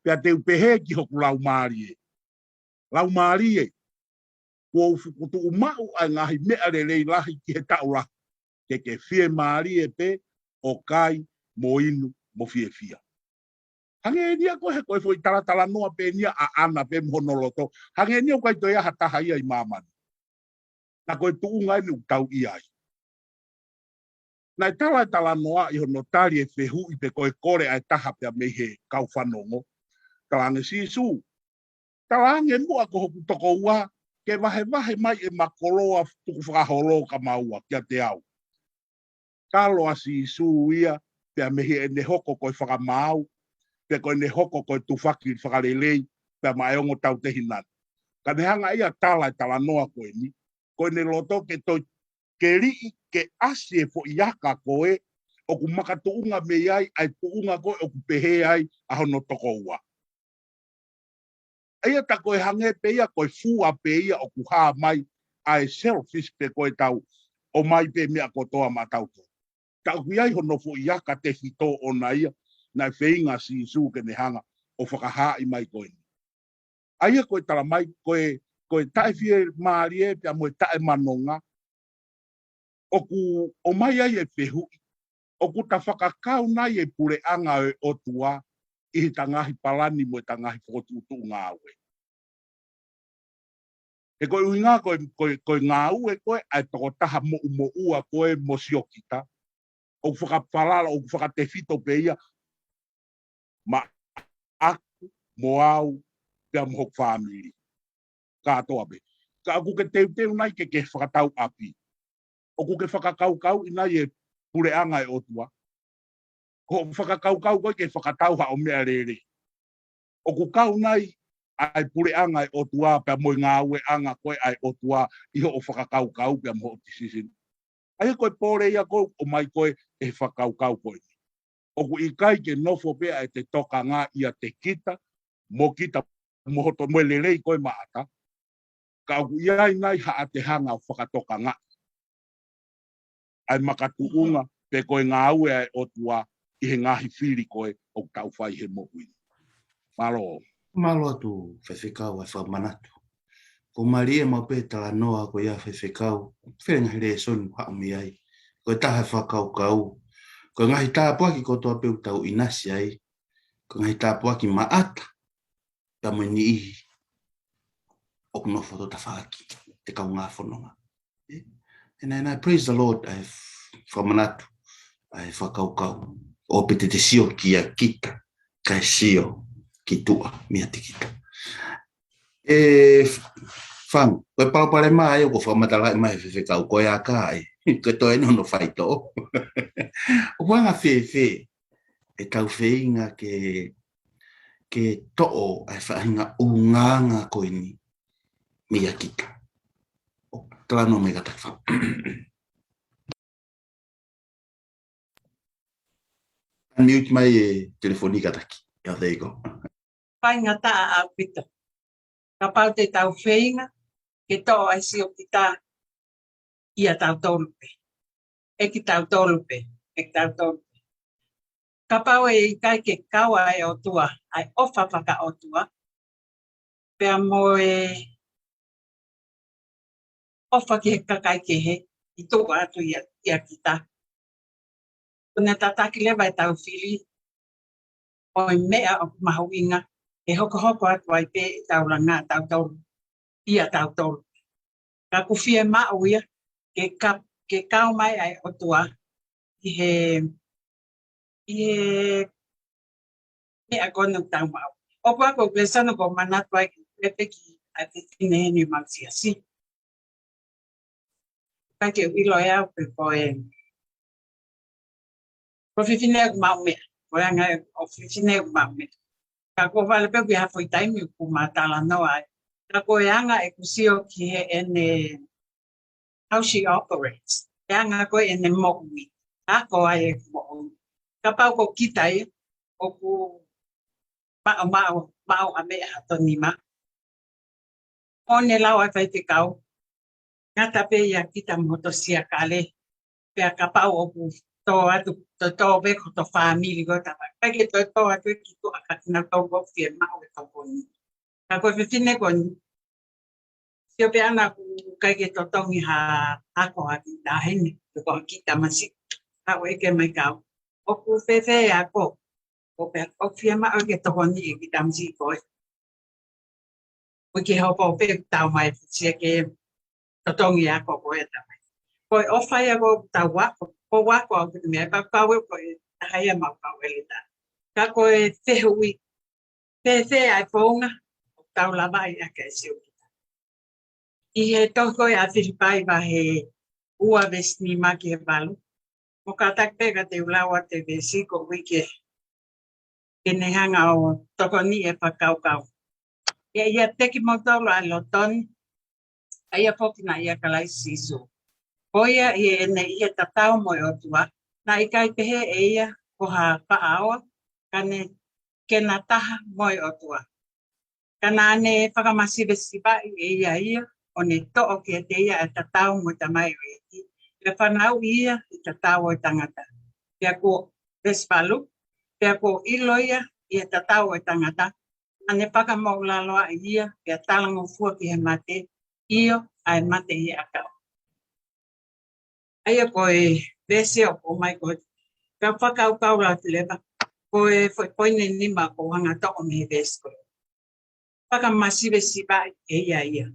Pea te u pehē ki hoku laumālie, laumālie, kuo u fukutuʻu maʻu ʻa e ngaahi meʻa lelei lahi ki he taʻu lahi, ke ke fiemālie pē ʻo kai mo inu mo fiefia. Hangē eni ia ko ē he ko e foʻi talatalanoa pē eni ia ʻaʻana pē mo hono loto. Hangē eni ia ʻoku ʻikai toe ʻi ai ha taha ia ʻi māmani. Ka ko e tuʻunga eni ʻoku tau ʻi ai. Naʻe tala e talanoa ʻi hono tali e fehuʻi pe ko e kole ʻa e taha pea mei he kau fanongo. Talaange Sīsū, talaange muʻa ko hoku tokoua ke vahevahe mai ʻema koloa tukufakaholo kamaua kiate au. Talo ʻa Sīsū ia, pea mei heʻene hoko ko e fakamaau, pe ko ʻene hoko ko e tufaki fakalelei, pea maʻa e ongo tautehinane. Ka ne hanga ia tala e talanoa ko eni, ko ʻene loto ke toe keliʻi ke ʻasi e foʻi aka ko ē, ʻoku makatuʻunga mei ai ʻa e tuʻunga ko ē ʻoku pehē ai ʻa hono tokoua. ʻA ia tā ko e hangē pē ia ko e fua pē ia ʻoku hā mai ʻa e selfish pe ko e tau ʻomai pē meʻa kotoa maʻatautolu. Ka ʻoku ʻi ai hono foʻi aka tefito ʻona ia, naʻe feinga Sīsū ke ne hanga ʻo fakahaaʻi mai ko eni. ʻA ia ko e tala mai, ko e, ko e taʻefiemālie pea mo e taʻemanonga, ʻoku ʻomai ai e fehuʻi, ʻoku ta fakakau nai e puleʻanga ʻo e ʻOtua ʻi he ta ngaahi palani mo e ta ngaahi fokotuʻutuʻu ngāue. He ko e ʻuhinga ko e, ko e, ko e ngāue ko ē ʻa e tokotaha moʻumoʻua ko ē mo siokita, ʻoku fakafalala, ʻoku fakatefito pē ia maʻaku, mo au, pea mo hoku fāmili. Kātoa pē. Ka ʻoku ke teuteu nai ke ke fakatau ʻapi. ʻOku ke fakakaukauʻi nai e puleʻanga ʻo e ʻOtua. Ko e fakakaukau ko ē ke fakatau haʻo meʻalele. ʻOku kau nai ʻa e puleʻanga ʻo e ʻOtua pea mo e ngāueʻanga ko ē ʻa e ʻOtua ʻi hoʻo fakakaukau pea mo hoʻo decision. ʻA ia ko e pole ia ko ē ʻoku ʻomai ko ē ʻe he fakakaukau ko eni. ʻOku ʻikai ke nofo pē ʻa e te tokanga ʻiate kita, mo kita, mo hoto, mo e lelei ko ē maʻata, ka ʻoku ʻi ai nai haʻate hanga ʻo fakatokangaʻi ʻa e makatuʻunga pe ko e ngāue ʻa e ʻOtua ʻi he ngaahi fili ko ē ʻoku tau fai he moʻui. Mālō. Mālō atu, Faifekau, ʻa e fakamanatu. ʻOku mālie maʻu pē talanoa ko ia, Faifekau, fele ngaahi lēsoni ʻoku haʻu mei ai. Ko e taha e fakakaukau, ko e ngaahi tāpuaki kotoa pē ʻoku tau ʻinasi ai, ko e ngaahi tāpuaki maʻata, pea mo e niʻihi ʻoku nofo ʻo tafaʻaki ʻete kaungā fononga. And, and I praise the Lord, ʻa e fakamanatu, ʻa e fakakaukau. ʻoua pē te te sio kia kita, kae sio ki tuʻa meiate kita. ʻE Fang, ko e palopalema ia ʻoku fakamatalaʻi mai he fefekau ko e aka ai, ko e toe nono faitoʻo. ʻOku anga fēfē ʻetau feinga ke, ke toʻo ʻa e faʻahinga ʻulungaanga ko eni meiate kita. ʻO talanoa mai kātaki Fang. Unmute mai e telefoni kātaki. Yeah, there you go. Faingataʻa ʻaupito. Kapau te tau feinga ke toʻo ʻa e siokita ʻia tautolu pē. ʻE kitautolu pē. ʻE kitautolu pē. Kapau ʻe ʻikai ke kau ʻa e ʻOtua, ʻa e ʻofa fakaʻotua, pea mo e ʻofa ki he kakai kehe ʻi tuʻa atu ʻia, ʻia kita. Kuo ne tataki leva ʻetau fili ʻo e meʻa ʻoku mahuʻinga, ʻe hokohoko atu ai pē ʻetau langa tautolu, ʻia tautolu. Ka ʻoku fiemaʻu ia, ke ka-, ke kau mai ʻa e ʻOtua ʻi he, ʻi he meʻa ko eni ʻoku tau maʻu. ʻOku ou ako pē sano ko manatu ai ki pepe ki ʻa e fefine ʻeni mau siasi. Ka ke ʻilo ʻe au pe ko e. Ko e fefine ʻoku maʻu meʻa. Ko e anga ʻo e fefine ʻoku maʻu meʻa. Ka ʻoku ou vale pē ʻoku ʻi ai ha foʻi taimi ʻoku ma talanoa ai. Ka ko e anga ʻeku sio ki heʻene how she operates. E anga ko ē ʻene moʻui. Ako ai ʻeku moʻui. Kapau ko kita ia, ʻoku maʻu, maʻu, maʻu ʻa meʻa ha tō nima. ʻO ne lau ai faifekau. Ngata pē ia kita mo hoto siakale. Pea kapau ʻoku tō atu, tō, tō pē ko hoto fāmili ko e tapa. ʻIkai ke tō, tō atu ki tuʻa ka kinautolu ʻoku fiemaʻu e tokoni. Ka ko e fefine ko eni. Sio pē ʻana ʻoku ʻikai ke totongi ha ako ha kiʻi taʻahine, pe ko ha kiʻi tamasiʻi. Ka ʻoku ʻeke mai kau. ʻOku fēfē e ako. ʻO pea, ʻoku fiemaʻu ke tokoniʻi e kiʻi tamasiʻi ko ē. ʻOku ʻikai ke hoko pē tau mai fusia ke totongi e ako ko ē tamai. Ko e ʻofa ia ʻoku tau ako, ko e ako ʻoku te meʻa pea kau ē ko e taha ia mau kau ʻeletā. Ka ko e fehuʻi, fēfē ʻa e founga ʻoku tau lavaʻi ʻaki e siokita. ʻI he tohi ko ē ʻa Filipai vahe ua veesi nima ki he valu. Mo kātaki pē ka te u lau atu e veesi ko e uike ke ne hanga ʻo tokoniʻi e fakakaukau. ʻIa, ʻiate kimoutolu ʻa e loto ni, ʻa ia foki naʻe ʻia Kalaisi Sīsū. Ko ia ʻi heʻene ʻi he tatau mo e ʻOtua, naʻe ʻikai pehē ʻe ia ko ha faʻaoa, ka ne kena taha mo e ʻOtua. Ka naʻa ne fakamasivesivaʻi ʻe ia ia, ʻo ne toʻo kiate ia ʻa e tatau mo e tamaioʻeiki, pea fanauʻi ia ʻi he tatau ʻo e tangata. Pea kuo, veesi valu, pea kuo ʻilo ia ʻi he tatau ʻo e tangata, naʻa ne fakamoʻulaloa ia, pea talangofua ki he mate, ʻio, ʻa e mate ʻi he ʻakau. ʻA ia ko e veesi ʻoku ʻomai ko ē, ka fakakaukau lau atu leva, ko e foʻi poini nima ʻoku ou hanga ʻo toʻo mei he veesi ko ē. Fakamasivesivaʻi ʻe ia ia.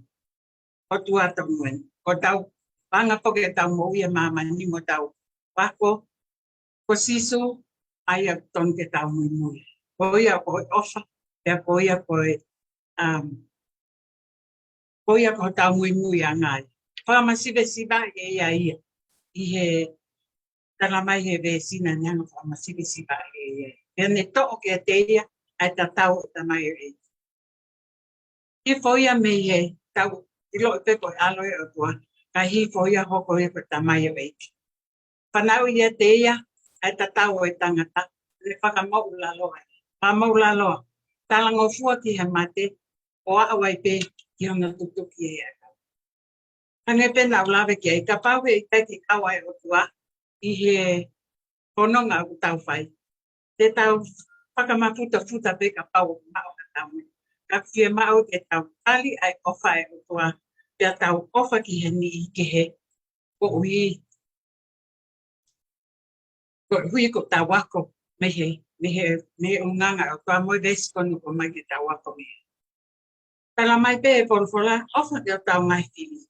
ʻOtua tonu eni. Ko ʻetau anga foki ʻetau moʻui ʻi māmani mo ʻetau ako. Ko Sīsū, ʻa ia tonu ke tau muimui. Ko ia ko e ʻofa, pea ko ia ko e, um, ko ia ko hotau muimui ʻanga ai. Fakamasivesivaʻi ʻe ia ia. ʻI he tala mai he veesi naʻa ne hanga ʻo fakamasivesivaʻi ʻe ia. Pea ne toʻo kiate ia, ʻa e tatau ʻo e tamaioʻeiki. Hifo ia mei he tau ʻiloʻi pē ko e ʻAlo ʻo e ʻOtua, ka hifo ia hoko ia ko e tamaioʻeiki. Fanauʻi ʻiate ia, ʻa e tatau ʻo e tangata, ne fakamoʻulaloa. Fakamoʻulaloa, talangofua ki he mate, ʻo aʻu ai pē ki hono tutuki ʻe he ʻakau. Hangē pē naʻa ku lave ki ai, kapau he ʻikai ke kau ʻa e ʻOtua ʻi he fononga ʻoku tau fai. Te tau fakamafutafuta pē kapau ʻoku maʻu ha taumuʻa. Ka fiemaʻu ke tau tali ʻa e ʻofa ʻa e ʻOtua, pea tau ʻofa ki he niʻihi kehe. Koeʻuhi, koeʻuhi ko ʻetau ako mei he, mei he, mei he ʻulungaanga ʻo e ʻOtua mo e veesi ko eni ʻoku ʻomai ke tau ako mei he. Tala mai pē ʻe he folofola, ʻofa ki hotau ngaahi fili.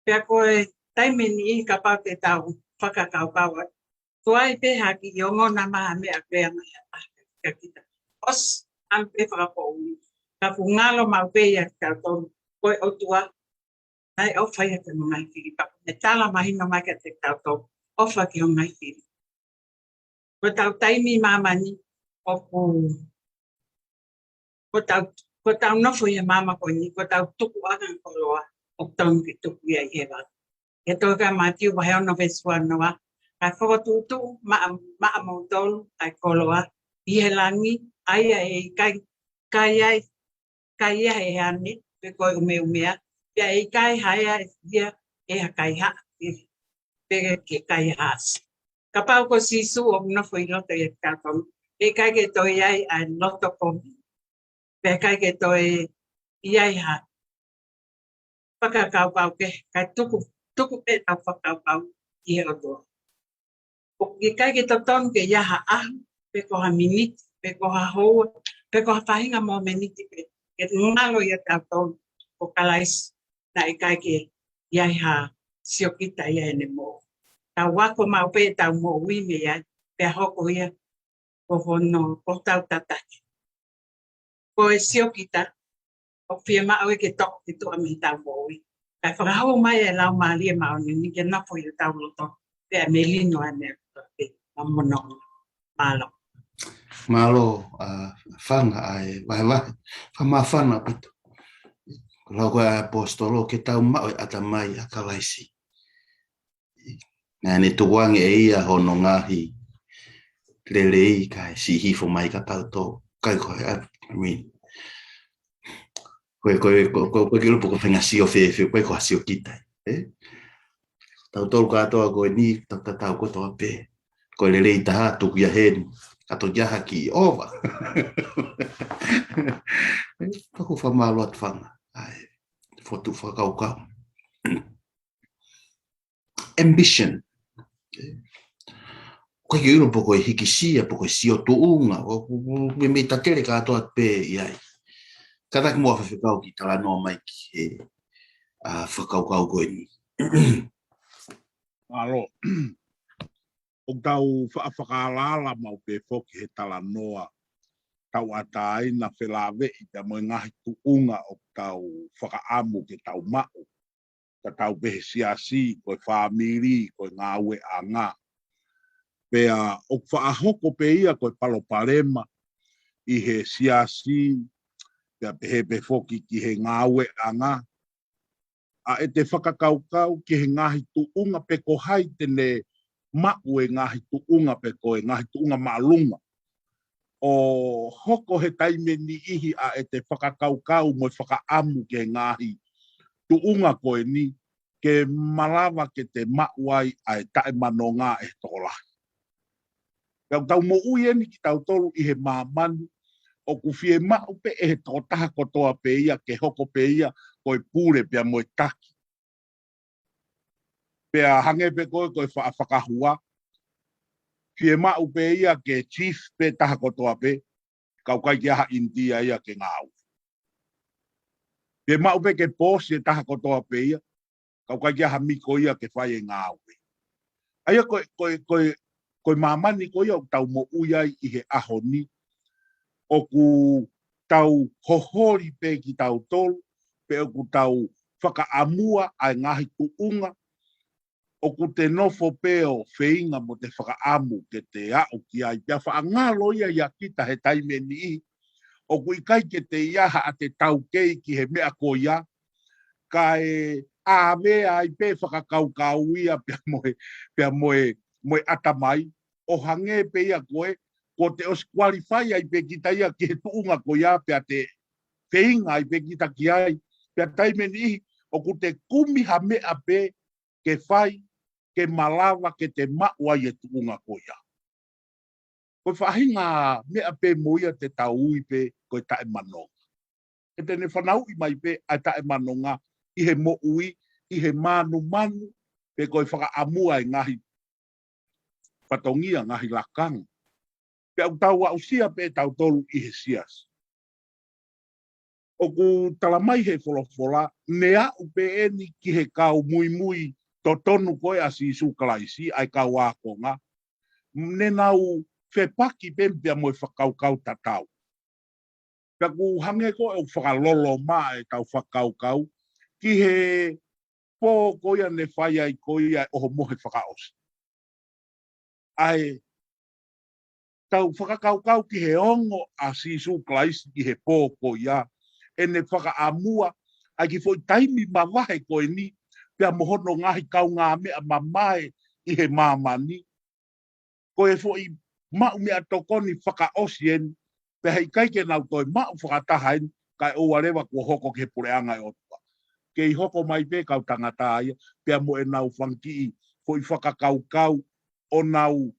Pea ko e taimi ʻe niʻihi kapau te tau fakakaukau atu, Tuai pē ha kiʻi ongo na maha meʻa pea maha a ka kita. ʻOsi, ʻalu pē fakapoʻuli. Ka ʻoku ngalo maʻu pē ia kitautolu. Ko e ʻOtua, ʻai ʻofa ia ki hono ngaahi fili pea. ʻE tala mahino mai kiate kitautolu. ʻOfa ki hono ngaahi fili. Ko ʻetau taimi ʻi māmani, ʻoku, ko ʻetau, ko ʻetau nofo ʻi he māmani ko eni, ko ʻetau tukuʻanga koloa, ʻoku tonu ke tuku ia ʻi hēvani. ʻI he tohi ʻa Mātiu vahe ono veesi uanoa, kae fokotuʻutuʻu maʻa, maʻamoutolu ʻa e koloa ʻi he langi, ʻa ia ʻe ʻikai, ʻikai ai, ʻikai ʻi he ane, pe ko e ʻumeʻumea, pea ʻe ʻikai haea ia ʻe ha kaihaʻa, pe ke kaihaʻasi. Kapau ko Sīsū ʻoku nofo ʻi loto ʻiate kitautolu, ʻe ʻikai ke toe ʻi ai ʻa e loto kovi, pea ʻikai ke toe ʻi ai ha fakakaukau kehe, kae tuku, tuku pē ʻetau fakakaukau ki he ʻOtua. ʻOku ʻikai ke totonu ke ʻi ai ha ʻaho, pe ko ha miniti, pe ko ha houa, pe ko ha faʻahinga mōmeniti pē, ke ngalo ʻiate kitautolu ko Kalaisi, naʻe ʻikai ke ʻi ai ha siokita ia ʻene moʻui. Tau ako maʻu pē ʻetau moʻui mei ai, pea hoko ia ko hono, ko hotau tataki. Ko e siokita, ʻoku fiemaʻu ia ke toʻo ki tuʻa mei heʻetau moʻui. Kae fakahū mai e Laumālie Māʻoniʻoni ke nofo ʻi hotau loto, pea melino ai meʻa kotoa pē, ʻa mono. Mālō. Mālō, ʻa, Fanga, ʻa e vahevahe. Fakamāfana ʻaupito. Ko e lau ko ē ʻa e ʻaposetolo ke tau maʻu e ʻatamai ʻa Kalaisi. Naʻa ne tukuange ʻe ia hono ngaahi lelei kae siʻi hifo mai kiate kitautolu. ʻIkai ko e, I mean, ko e, ko e, ko e, ko e, ko e kiʻi ʻuluaki pō ko e fenga sio fēfē, ko e ko ha siokita, ē? Tautolu kātoa ko eni, ta-, ta-, tau kotoa pē. Ko e lelei taha, tuku ia heni. Kato ia haki, ova. Ē, paku fakamālō atu Fanga. ʻAi, fotu fakakaukau. Ambition. Ko e kiʻi ʻuluaki pō ko e hikisia, pō ko e sio tuʻunga, ʻo, ʻo, ʻo, meimei tatele kātoa pē ʻi ai. Kātaki muʻa Faifekau ke talanoa mai ki he, ʻa, fakakaukau ko eni. Mālō. ʻOku tau fa-, fakaalaala maʻu pē foki he talanoa tauʻatāina felāveʻi pea mo e ngaahi tuʻunga ʻoku tau fakaʻamu ke tau maʻu. Tatau pē he siasi, ko e fāmili, ko e ngāueʻanga. Pea ʻoku faʻa hoko pē ia ko e palopalema ʻi he siasi, pea pehē pē foki ki he ngāueʻanga. ʻA ʻete fakakaukau ki he ngaahi tuʻunga pe ko hai te ne maʻu e ngaahi tuʻunga pe ko e ngaahi tuʻunga māʻolunga. ʻO hoko he taimi ʻe niʻihi ʻa ʻete fakakaukau mo e fakaʻamu ki he ngaahi tuʻunga ko eni ke malava ke te maʻu ai ʻa e taʻemanonga ʻe he tokolahi. Pea ʻoku tau moʻui eni kitautolu ʻi he māmani, ʻoku fiemaʻu pē ʻe he tokotaha kotoa pē ia ke hoko pē ia ko e pule pea mo e taki. Pea hangē pē ko e, ko e fa-, fakahua, fiemaʻu pē ia ke chief pē taha kotoa pē, ka ʻoku ʻikai ke ʻi ai ha ʻInitia ia ke ngāue. Fiemaʻu pē ke boss e taha kotoa pē ia, ka ʻoku ʻikai ke ʻi ai ha miko ia ke fai e ngāue. ʻA ia ko e, ko e, ko e, ko e māmani ko ia ʻoku tau moʻui ai ʻi he ʻaho ni, ʻoku tau hoholi pē kitautolu, pe ʻoku tau fakaʻamua ʻa e ngaahi tuʻunga, ʻoku te nofo pē ʻo feinga mo te fakaʻamu ke te aʻu ki ai, pea faʻa ngalo ia ʻia kita he taimi ʻe niʻihi, ʻoku ʻikai ke te ʻi ai haʻate taukei ki he meʻa ko ia, kae ʻave ai pē fakakaukau ia pea mo e, pea mo e, mo e ʻatamai, ʻo hangē pē ia ko e, ko te ʻosi qualify ai pē kita ia ki he tuʻunga ko ia pea te feinga ai pē kita ki ai, pea taimi ʻe niʻihi, ʻoku te kumi ha meʻa pē ke fai, ke malava, ke te maʻu ai e tuʻunga ko ia. Ko e faʻahinga meʻa pē mo ia te tau ui pē ko e taʻemanonga. He te ne fanauʻi mai pē ʻa e taʻemanonga ʻi he moʻui, ʻi he mānumanu, pe ko e fakaʻamua e ngaahi fatongia, ngaahi lakanga. Pea ʻoku tau aʻusia pē tautolu ʻi he siasi. ʻOku tala mai he folofola, ne aʻu pē eni ki he kau muimui totonu ko ē ʻa Sīsū Kalaisi, ʻa e kau ākonga. ne nau fepaki pē pea mo e fakakaukau tatau. Pea ʻoku hangē ko ē ʻoku fakaloloma ʻetau fakakaukau ki he pō ko ia ne fai ai ko ia e ʻohomohe fakaʻosi. ʻA ʻetau fakakaukau ki he ongo ʻa Sīsū Kalaisi ki he pō ko ia, ʻene fakaʻamua ʻa e kiʻi foʻi taimi mavahe ko eni, pea mo hono ngaahi kaungāmeʻa mamae ʻi he māmani, ko e foʻi maʻu meʻatokoni fakaʻosi eni, pea heʻikai ke nau toe maʻu fakataha eni, kae ʻoua leva kuo hoko ki he puleʻanga ʻo e ʻOtua. Kei hoko mai pē kau tangata ia, pea mo ʻenau fanga kiʻi foʻi fakakaukau ʻo nau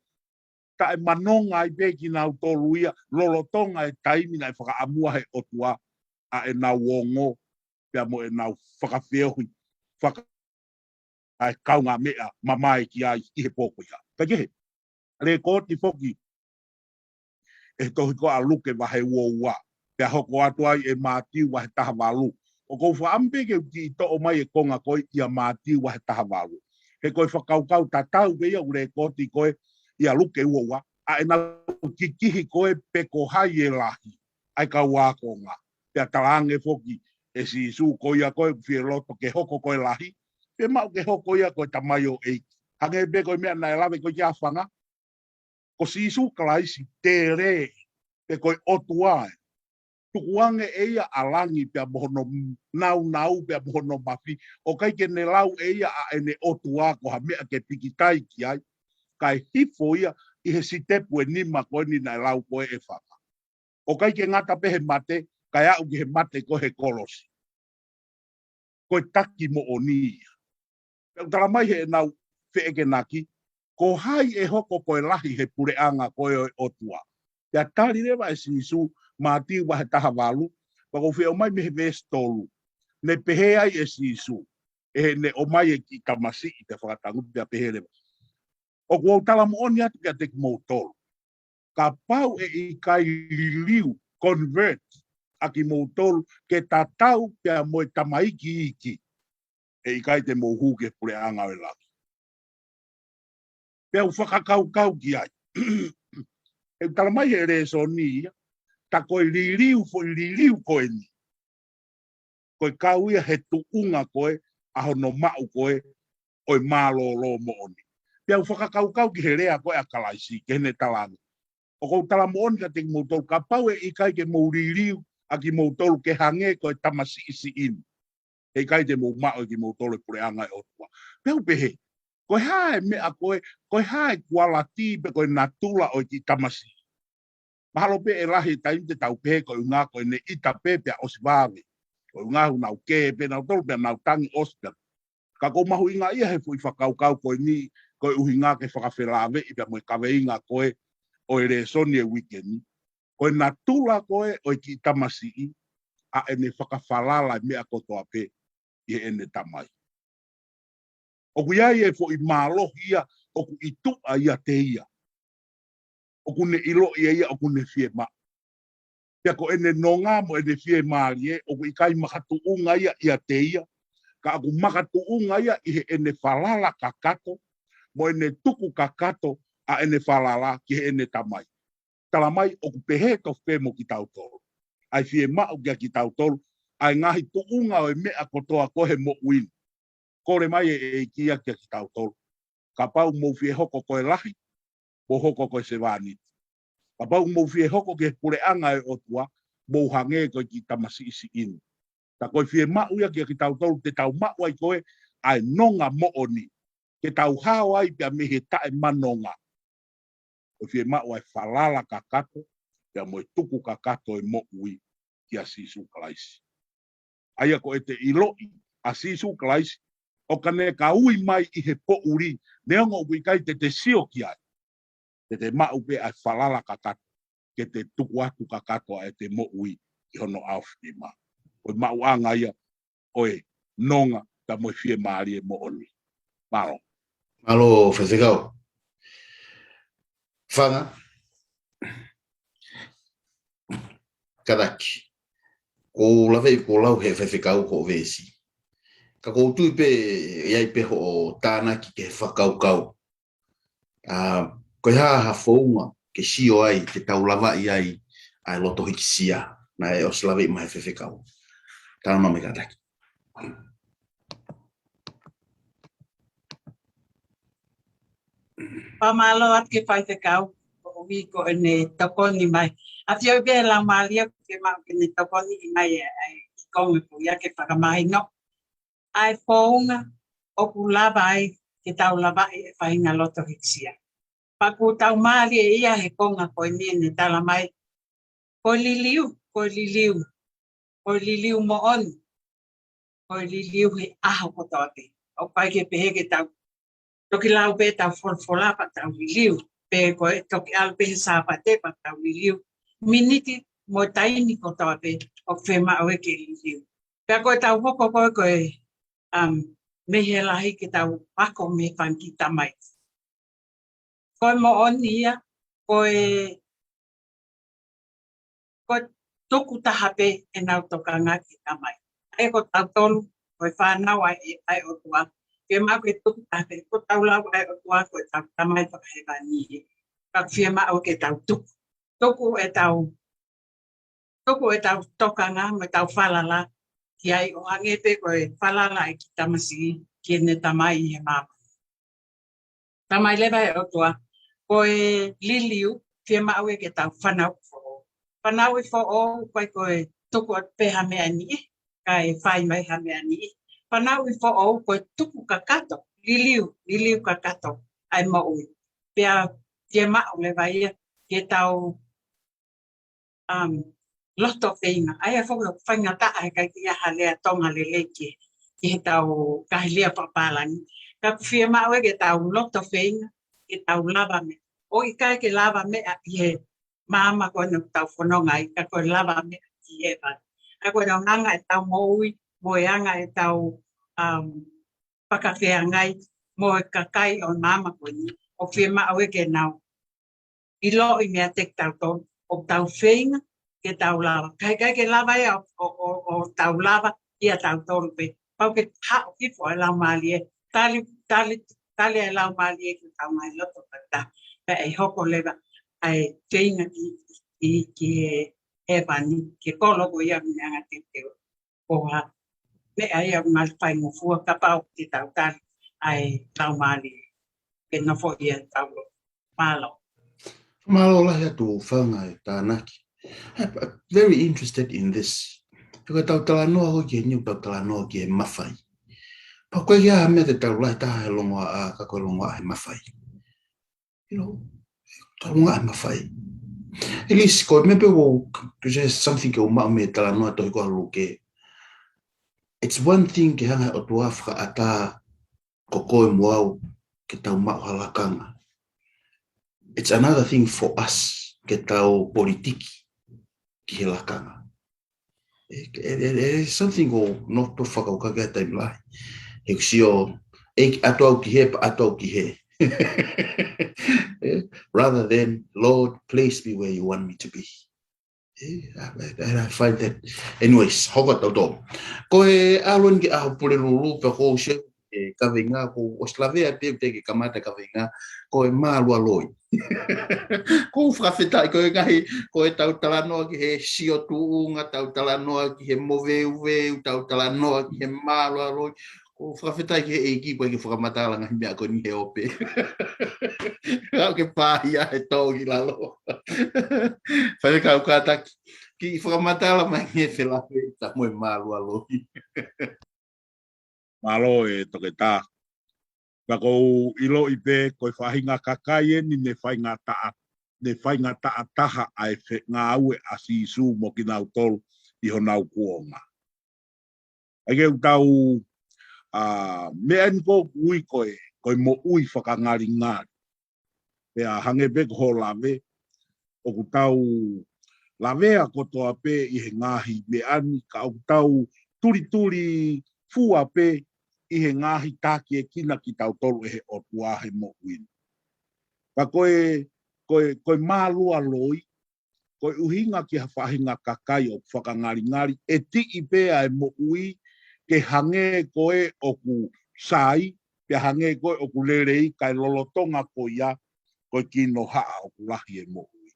taʻemanonga ai pē kinautolu ia, lolotonga e taimi naʻe fakaʻamua he ʻOtua ʻa ʻenau ongo, pea mo ʻenau fakafeohi, faka-, ʻa e kaungāmeʻa mamae ki ai ʻi he pō ko ia. Kae kehe, lēkooti foki ʻe he tohi ko ʻa Luke vahe uo ua, pea hoko atu ai ʻe Mātiu vahe taha valu. ʻOku ou fakaʻamu pē ke u kiʻi toʻo mai e konga ko ē ʻia Mātiu vahe taha valu. He ko e fakakaukau tatau pē ia ʻoku lēkooti ko ē ʻia Luke uo ua, ʻa ʻenau kikihi ko ē pe ko hai e lahi ʻa e kau ākonga. Pea talaange foki ʻe Sīsū ko ia ko ē ʻoku fie loto ke hoko ko e lahi, pea maʻu ke hoko ia ko e tamaioʻeiki. Hangē pē ko e meʻa naʻe lave ko ē ki he fanga, ko Sīsū Kalaisi tele, pe ko e ʻOtua ē. Tukuange ʻe ia ʻa langi pea mo hono nāunau pea mo hono mafi, ʻo ʻikai ke ne lau ʻe ia ʻa ʻene ʻOtua ko ha meʻa ke pikitai ki ai, kae hifo ia ʻi he sitepu ʻe nima ko eni naʻe lau ko ē ʻe he fanga. ʻO ʻikai ke ngata pē he mate, kae aʻu ki he mate ko ē he kolosi. Ko e taki moʻoni ia. Pea ʻoku tala mai heʻenau feʻekenaki, ko hai ʻe hoko ko e lahi he puleʻanga ko ē ʻo e ʻOtua. Pea tali leva ʻe Sīsū, Mātiu vahe taha valu, pea ʻoku ou fie ʻomai mei he veesi tolu. Ne pehē ai ʻe Sīsū, ʻi heʻene ʻomai e kiʻi tamasiʻi pea fakatangutu pea pehē leva. ʻOku ou tala moʻoni atu kiate kimoutolu, kapau ʻe ʻikai liliu, convert, ʻa kimoutolu ke tatau pea mo e tamaiki iiki, ʻe ʻikai te mou hū ki he puleʻanga ʻo e langi. Pea u fakakaukau ki ai. ʻE tala mai he lēsoni ia, tā ko e liliu, foʻi liliu ko eni, ko e kau ia he tuʻunga ko ē ʻa hono maʻu ko ē ʻo e mālōlō moʻoni. Pea u fakakaukau ki he lea ko ē ʻa Kalaisi, ki heʻene talaange, ʻoku ou tala moʻoni kiate kimoutolu, kapau ʻe ʻikai ke mou liliu ʻa kimoutolu ke hangē ko e tamasiʻi siʻi ni, ʻe ʻikai te mou maʻu ʻe kimoutolu e puleʻanga ʻo e ʻOtua. Pea u pehē, ko e hā e meʻa ko ē, ko e hā e kualiti pe ko e natula ʻo e kiʻi tamasiʻi. Mahalo pē ʻe lahi e taimi te tau pehē ko e ʻuhinga ko ʻene ʻita pē pea ʻosi vave. Ko e ʻuhinga ʻoku nau kē pē nautolu pea nau tangi ʻosi pē. Ka ʻoku ou mahuʻingaʻia he foʻi fakakaukau ko eni, ko e ʻuhinga ke fakafelāveʻi pea mo e kaveinga ko ē ʻo e lēsoni e uike ni. Ko e natula ko ē ʻo e kiʻi tamasiʻi, ʻa ʻene fakafalala e meʻa kotoa pē ʻi heʻene tamai. ʻOku ʻi ai e foʻi mālohi ia ʻoku ʻi tuʻa ʻiate ia. ʻOku ne ʻiloʻi ʻe ia ʻoku ne fiemaʻu. Pea ko ʻene nonga mo ʻene fiemālie, ʻoku ʻikai makatuʻunga ia ʻiate ia, ka ʻoku makatuʻunga ia ʻi heʻene falala kakato, mo ʻene tuku kakato ʻa ʻene falala ki heʻene tamai. Tala mai ʻoku pehē tofu pē mo kitautolu. ʻA e fiemaʻu kia kitautolu, ʻa e ngaahi tuʻunga ʻo e meʻa kotoa ko ē he moʻui ni. Kole mai e ʻEiki ia kia kitautolu. Kapau mou fie hoko ko e lahi, mou hoko ko e sevāniti. Kapau mou fie hoko ki he puleʻanga ʻo e ʻOtua, mou hangē ko e kiʻi tamasiʻi siʻi ni. Tā ko e fiemaʻu ia kia kitautolu te tau maʻu ai ko ē ʻa e nonga moʻoni. Ke tau hao ai pea mei he taʻemanonga. Ko e fiemaʻu ʻa e falala kakato, pea mo e tuku kakato e moʻui kia Sīsū Kalaisi. ʻA ia ko ʻete ʻiloʻi ʻa Sīsū Kalaisi, ʻo ka ne ka ui mai ʻi he poʻuli, neongo ʻoku ʻikai te te sio ki ai, te te maʻu pē ʻa e falala kakato, ke te tuku atu kakato ʻa ʻete moʻui ʻi hono ʻaofinima. Ko e maʻuʻanga ia ʻo e nonga pea mo e fiemālie moʻoni. Mālō. Mālō, Faifekau. Fanga. Kanaki. Ko u lave ʻi ko u lau he Faifekau hoʻo veesi. Ka ʻoku ou tui pē ʻe ʻi ai pē hoʻo tānaki ki he fakakaukau. ʻA, Ko e hā ha founga ke sio ai, ke tau lavaʻi ai ʻa e loto hikisia naʻe ʻosi laveʻi mai he faifekau. Talamai kātaki. Fakamālō atu ki he faifekau, koeʻuhi ko ʻene tokoni mai. ʻAfioʻi pē ʻe he Laumālie ke mau ke ne tokoniʻi mai ʻa e konga ko ia ke fakamahino ʻa e founga ʻoku lava ai ke tau lavaʻi e faʻahinga loto hikisia. Pea ʻoku tau mālieʻia he konga ko eni ʻene talamai, ko e liliu, ko e liliu, ko e liliu moʻoni, ko e liliu he ʻaho kotoa pē. ʻOku ʻikai ke pehē ke tau toki lau pē ʻetau folofola pea tau liliu, pe ko e toki ʻalu pē he Sāpate pea tau liliu. Miniti mo e taimi kotoa pē ʻoku fiemaʻu ke liliu. Pea ko ʻetau hoko ko ē ko e, um, mei he lahi ke tau ako mei he fanga kiʻi tamai. Ko e moʻoni ia, ko e, ko e tukutaha pē ʻenau tokanga ki he tamai. ʻA ia ko tautolu, ko e fānau ʻa e, ʻa e ʻOtua. Fiemaʻu ke tukutaha pē, ko ʻetau lau ʻa e ʻOtua, ko ʻetau Tamai fakahēvani. Ka fiemaʻu ke tau tuku. Tuku ʻetau tuku ʻetau tokanga mo ʻetau falala ki ai ʻo hangē pē ko e falala ʻa e kiʻi tamasiʻi ki heʻene tamai ʻi he māmani. Talamai leva ʻe he ʻOtua, ko e liliu, fiemaʻu ia ke tau fanauʻi foʻou. Fanauʻi foʻou, ʻoku ʻikai ko e tuku atu pē ha meʻa ʻe niʻihi, kae fai mai ha meʻa ʻe niʻihi. Fanauʻi foʻou, ko e tuku kakato, liliu, liliu kakato ʻa e moʻui. Pea fiemaʻu leva ia ke tau um, loto feinga. ʻA ia foki ʻoku faingataʻa he ʻikai ke ʻi ai ha lea Tonga lelei ki, ki heʻetau kahi lea fakapālangi. Ka ʻoku fiemaʻu ia ke tau loto feinga, ke tau lava meʻa. ʻOku ʻikai ke lava meʻa ʻi he māmani ko eni ʻoku tau fononga ai, ka ko e lava meʻa ki hēvani. ʻA ia ko e anga ʻetau moʻui, mo e anga ʻetau, um, fakafeangai mo e kakai ʻo e māmani ko eni, ʻoku fiemaʻu ia ke nau ʻiloʻi meiate kitautolu, ʻoku tau feinga ke tau lava. Ka ʻikai ke lava ia ʻo, ʻo, ʻo, ʻo tau lava ʻia tautolu pē. Pau ke haʻu hifo ʻa e Laumālie, tali, tali, tali ʻa e Laumālie ki heʻetau ngaahi loto kātoa. Pea ʻe hoko leva ʻa e feinga ki, ki, ki he hēvani, ki he kolo ko ia ʻoku ne anga teuteu. Ko ha meʻa ia ʻoku ngali faingofua kapau te tau tali ʻa e Laumālie ke nofo ʻia tautolu. Mālō. Mālō lahi atu Fanga e tānaki. I'm very interested in this. He ko ʻetau talanoa hoʻo ki he niu, tau talanoa ki he mafai. Pea ko e hā ha meʻa te tau lahi taha he longoaʻa, ka ko e longoaʻa he mafai. You know, tau ngā mafai. At least, ko e meʻa pē ʻoku, ko e something ke u maʻu mei he talanoa tohi ko ē ʻa Luke. It's one thing ke hanga ʻe he ʻOtua ʻo fakaʻatā ko koe mo au ke tau maʻu ha lakanga. It's another thing for us ke tau politiki ki he lakanga. E, e, e, e something ʻoku nofo fakakaukau ki ai taimi lahi. He ʻoku sio, ʻEiki ʻatu au ki hē, pea ʻatu au ki hē. Eh, rather than, Lord, place me where you want me to be. Eh, I, I, I find that. Anyways, hoko atu tautolu. Ko e ʻalu eni ki he ʻaho Pulelulu, pea ʻoku ou sio e kaveinga, ʻoku ou ʻosi lavea pē ʻoku teʻeki ke kamata e kaveinga, ko e mālualoi. ʻOku ou fakafetaʻi ko e ngaahi, ko ʻetau talanoa ki he sio tuʻunga, ʻetau talanoa ki he moveuveu, ʻetau talanoa ki he mālualoi. ʻOku ou fakafetaʻi ki he ʻEiki ʻoku ʻikai ke fakamatala ngaahi meʻa ko eni he ope. Kae ke pāhia he tō ki lalo. Faifekau kātaki, kiʻi fakamatala mai ki he felāveʻi mo e mālualoi. Mālō e toketā. Pea ʻoku ou ʻiloʻi pē ko e faʻahinga kakai eni ne faingataʻa, ne faingataʻa taha ʻa e fe-, ngāue ʻa Sīsū mo kinautolu ʻi honau kuonga. ʻA ia ke u tau, ʻa, meʻa eni ʻoku ui ko e, ko e moʻui fakangalingali. Pea hangē pē ko hoʻo lave, ʻoku tau lavea kotoa pē ʻi he ngaahi meʻa ni, ka ʻoku tau tulituli fua pē ʻi he ngaahi takiekina kitautolu ʻe he ʻOtua he moʻui ni. Ka ko e, ko e, ko e mālualoi, ko e ʻuhinga ki ha faʻahinga kakai ʻoku fakangalingali, ʻe tiʻi pē ʻa e moʻui ke hangē ko ē ʻoku sai, pea hangē ko ē ʻoku lelei, kae lolotonga ko ia, ko e kinohaʻa ʻoku lahi e moʻui.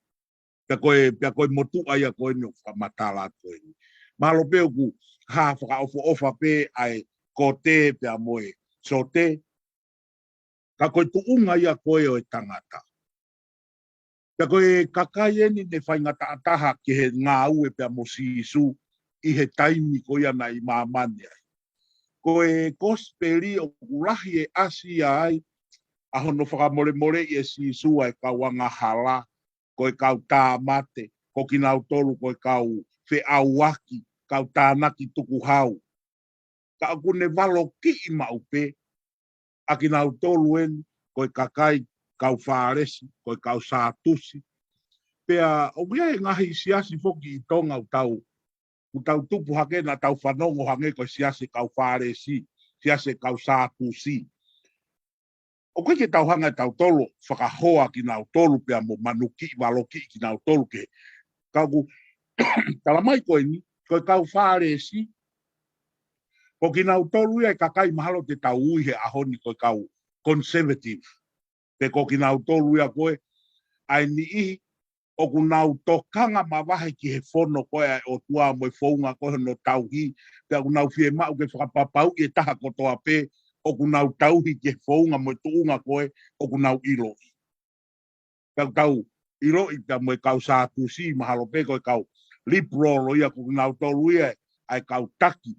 Pea ko e, pea ko e motuʻa ia ko eni ʻoku fakamatala atu ko eni. Mahalo pē ʻoku hā fakaʻofoʻofa pē ʻa e kote pea mo e sote. Ka ko e tuʻunga ia ko ē ʻo e tangata. Pea ko e kakai eni ne faingataʻa taha ki he ngāue pea mo Sīsū ʻi he taimi ko ia naʻe ʻi māmani ai. Ko e kosipeli ʻoku lahi e ʻasi ai ʻa hono fakamolemoleʻi ʻe Sīsū ʻa e kau angahala, ko e kau tāmate, ko kinautolu ko e kau feʻauaki, kau tānaki tukuhau. Ka ʻoku ne valokiʻi maʻu pē ʻa kinautolu eni, ko e kakai, kau Fālesi, ko e kau Sātusi. Pea ʻoku ʻi ai e ngaahi siasi foki ʻi Tonga ʻoku tau, ʻoku tau tupu hake naʻa tau fanongo hangē ko e siasi kau Fālesi, siasi kau Sātusi. ʻOku ʻikai ke tau hanga ʻe tautolu fakahoa kinautolu pea mo manukiʻi valokiʻi kinautolu ke. Ka ʻoku tala mai ko eni, ko e kau Fālesi, ko kinautolu ia e kakai mahalo te tau ui he ʻaho ni ko e kau conservative. Pe ko kinautolu ia ko ē, ʻa e niʻihi ʻoku nau tokanga mavahe ki he fono ko ē ʻa e ʻOtua mo e founga ko ē hono tauhi, pea ʻoku nau fiemaʻu ke fakapapauʻi e taha kotoa pē ʻoku nau tauhi ki he founga mo e tuʻunga ko ē ʻoku nau ʻiloʻi. Pea ʻoku tau ʻiloʻi pea mo e kau Sātusi, mahalo pē ko e kau liberal ia ko kinautolu ia, ʻa e kau taki,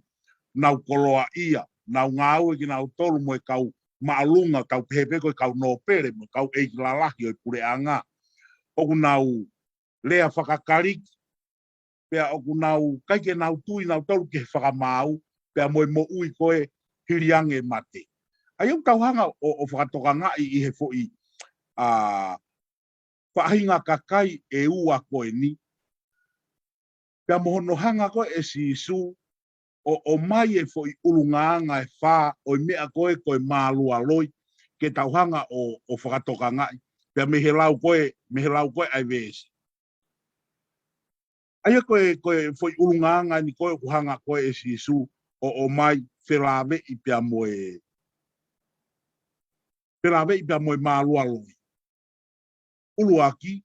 nau koloaʻia, nau ngāue kinautolu mo e kau māʻolunga, tau pehē pē ko e kau nōpele mo e kau ʻeiki lalahi ʻo e puleʻanga. ʻOku nau lea fakaKalisi, pea ʻoku nau ʻikai ke nau tui nautolu ki he fakamaau, pea mo e moʻui ko ē hili ange e mate. ʻA ia ʻoku tau hanga ʻo, ʻo fakatokangaʻi ʻi he foʻi, ʻa, faʻahinga kakai ʻe ua ko eni. Pea mo hono hanga ko ē ʻe Sīsū ʻo, ʻomai e foʻi ʻulungaanga ʻe fā ʻo e meʻa ko ē ko e mālualoi ke tau hanga ʻo, ʻo fakatokangaʻi. Pea mei he lau ko ē, mei he lau ko ē ʻa e veesi. ʻA ia ko e, ko e foʻi ʻulungaanga ni ko ē ʻoku hanga ko ē ʻe Sīsū ʻo, ʻomai felāveʻi pea mo e, felāveʻi pea mo e mālualoi. ʻUluaki,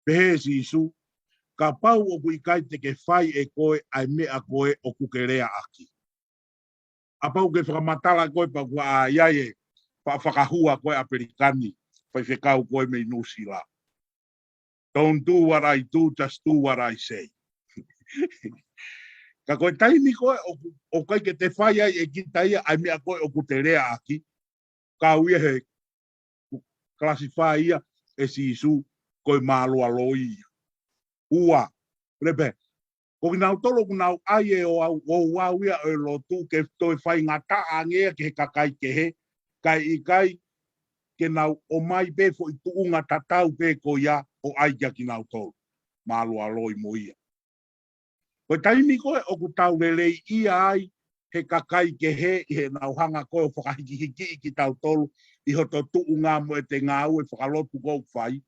pehē ʻe Sīsū, kapau ʻoku ʻikai te ke fai ʻe koe ʻa e meʻa ko ē ʻoku ke leaʻaki. Kapau ke fakamatala ko ē pea ʻoku ʻi ai e faʻa fakahua ko ē ʻa Pelikani, faifekau ko ē mei Nuʻusila. Don't do what I do, just do what I say. Ka ko e taimi ko ē ʻoku, ʻoku ʻikai ke te fai ai ʻe kita ia ʻa e meʻa ko ē ʻoku te leaʻaki, kau ia he classify ia ʻe Sīsū ko e mālualoi ia. Ua, lepe, ko kinautolu ʻoku nau ʻai e ouau, ouau ia ʻo e lotu ke toe faingataʻa ange ia ki he kakai kehe, kae ʻikai ke nau ʻomai pē foʻi tuʻunga tatau pē ko ia ʻo ʻai kia kinautolu. Mālualoi mo ia. Ko e taimi ko ē ʻoku tau leleiʻia ai he kakai kehe ʻi heʻenau hanga ko ē ʻo fakahikihikiʻi kitautolu ʻi hoto tuʻunga mo ʻete ngāue fakalotu ko ē ʻoku fai,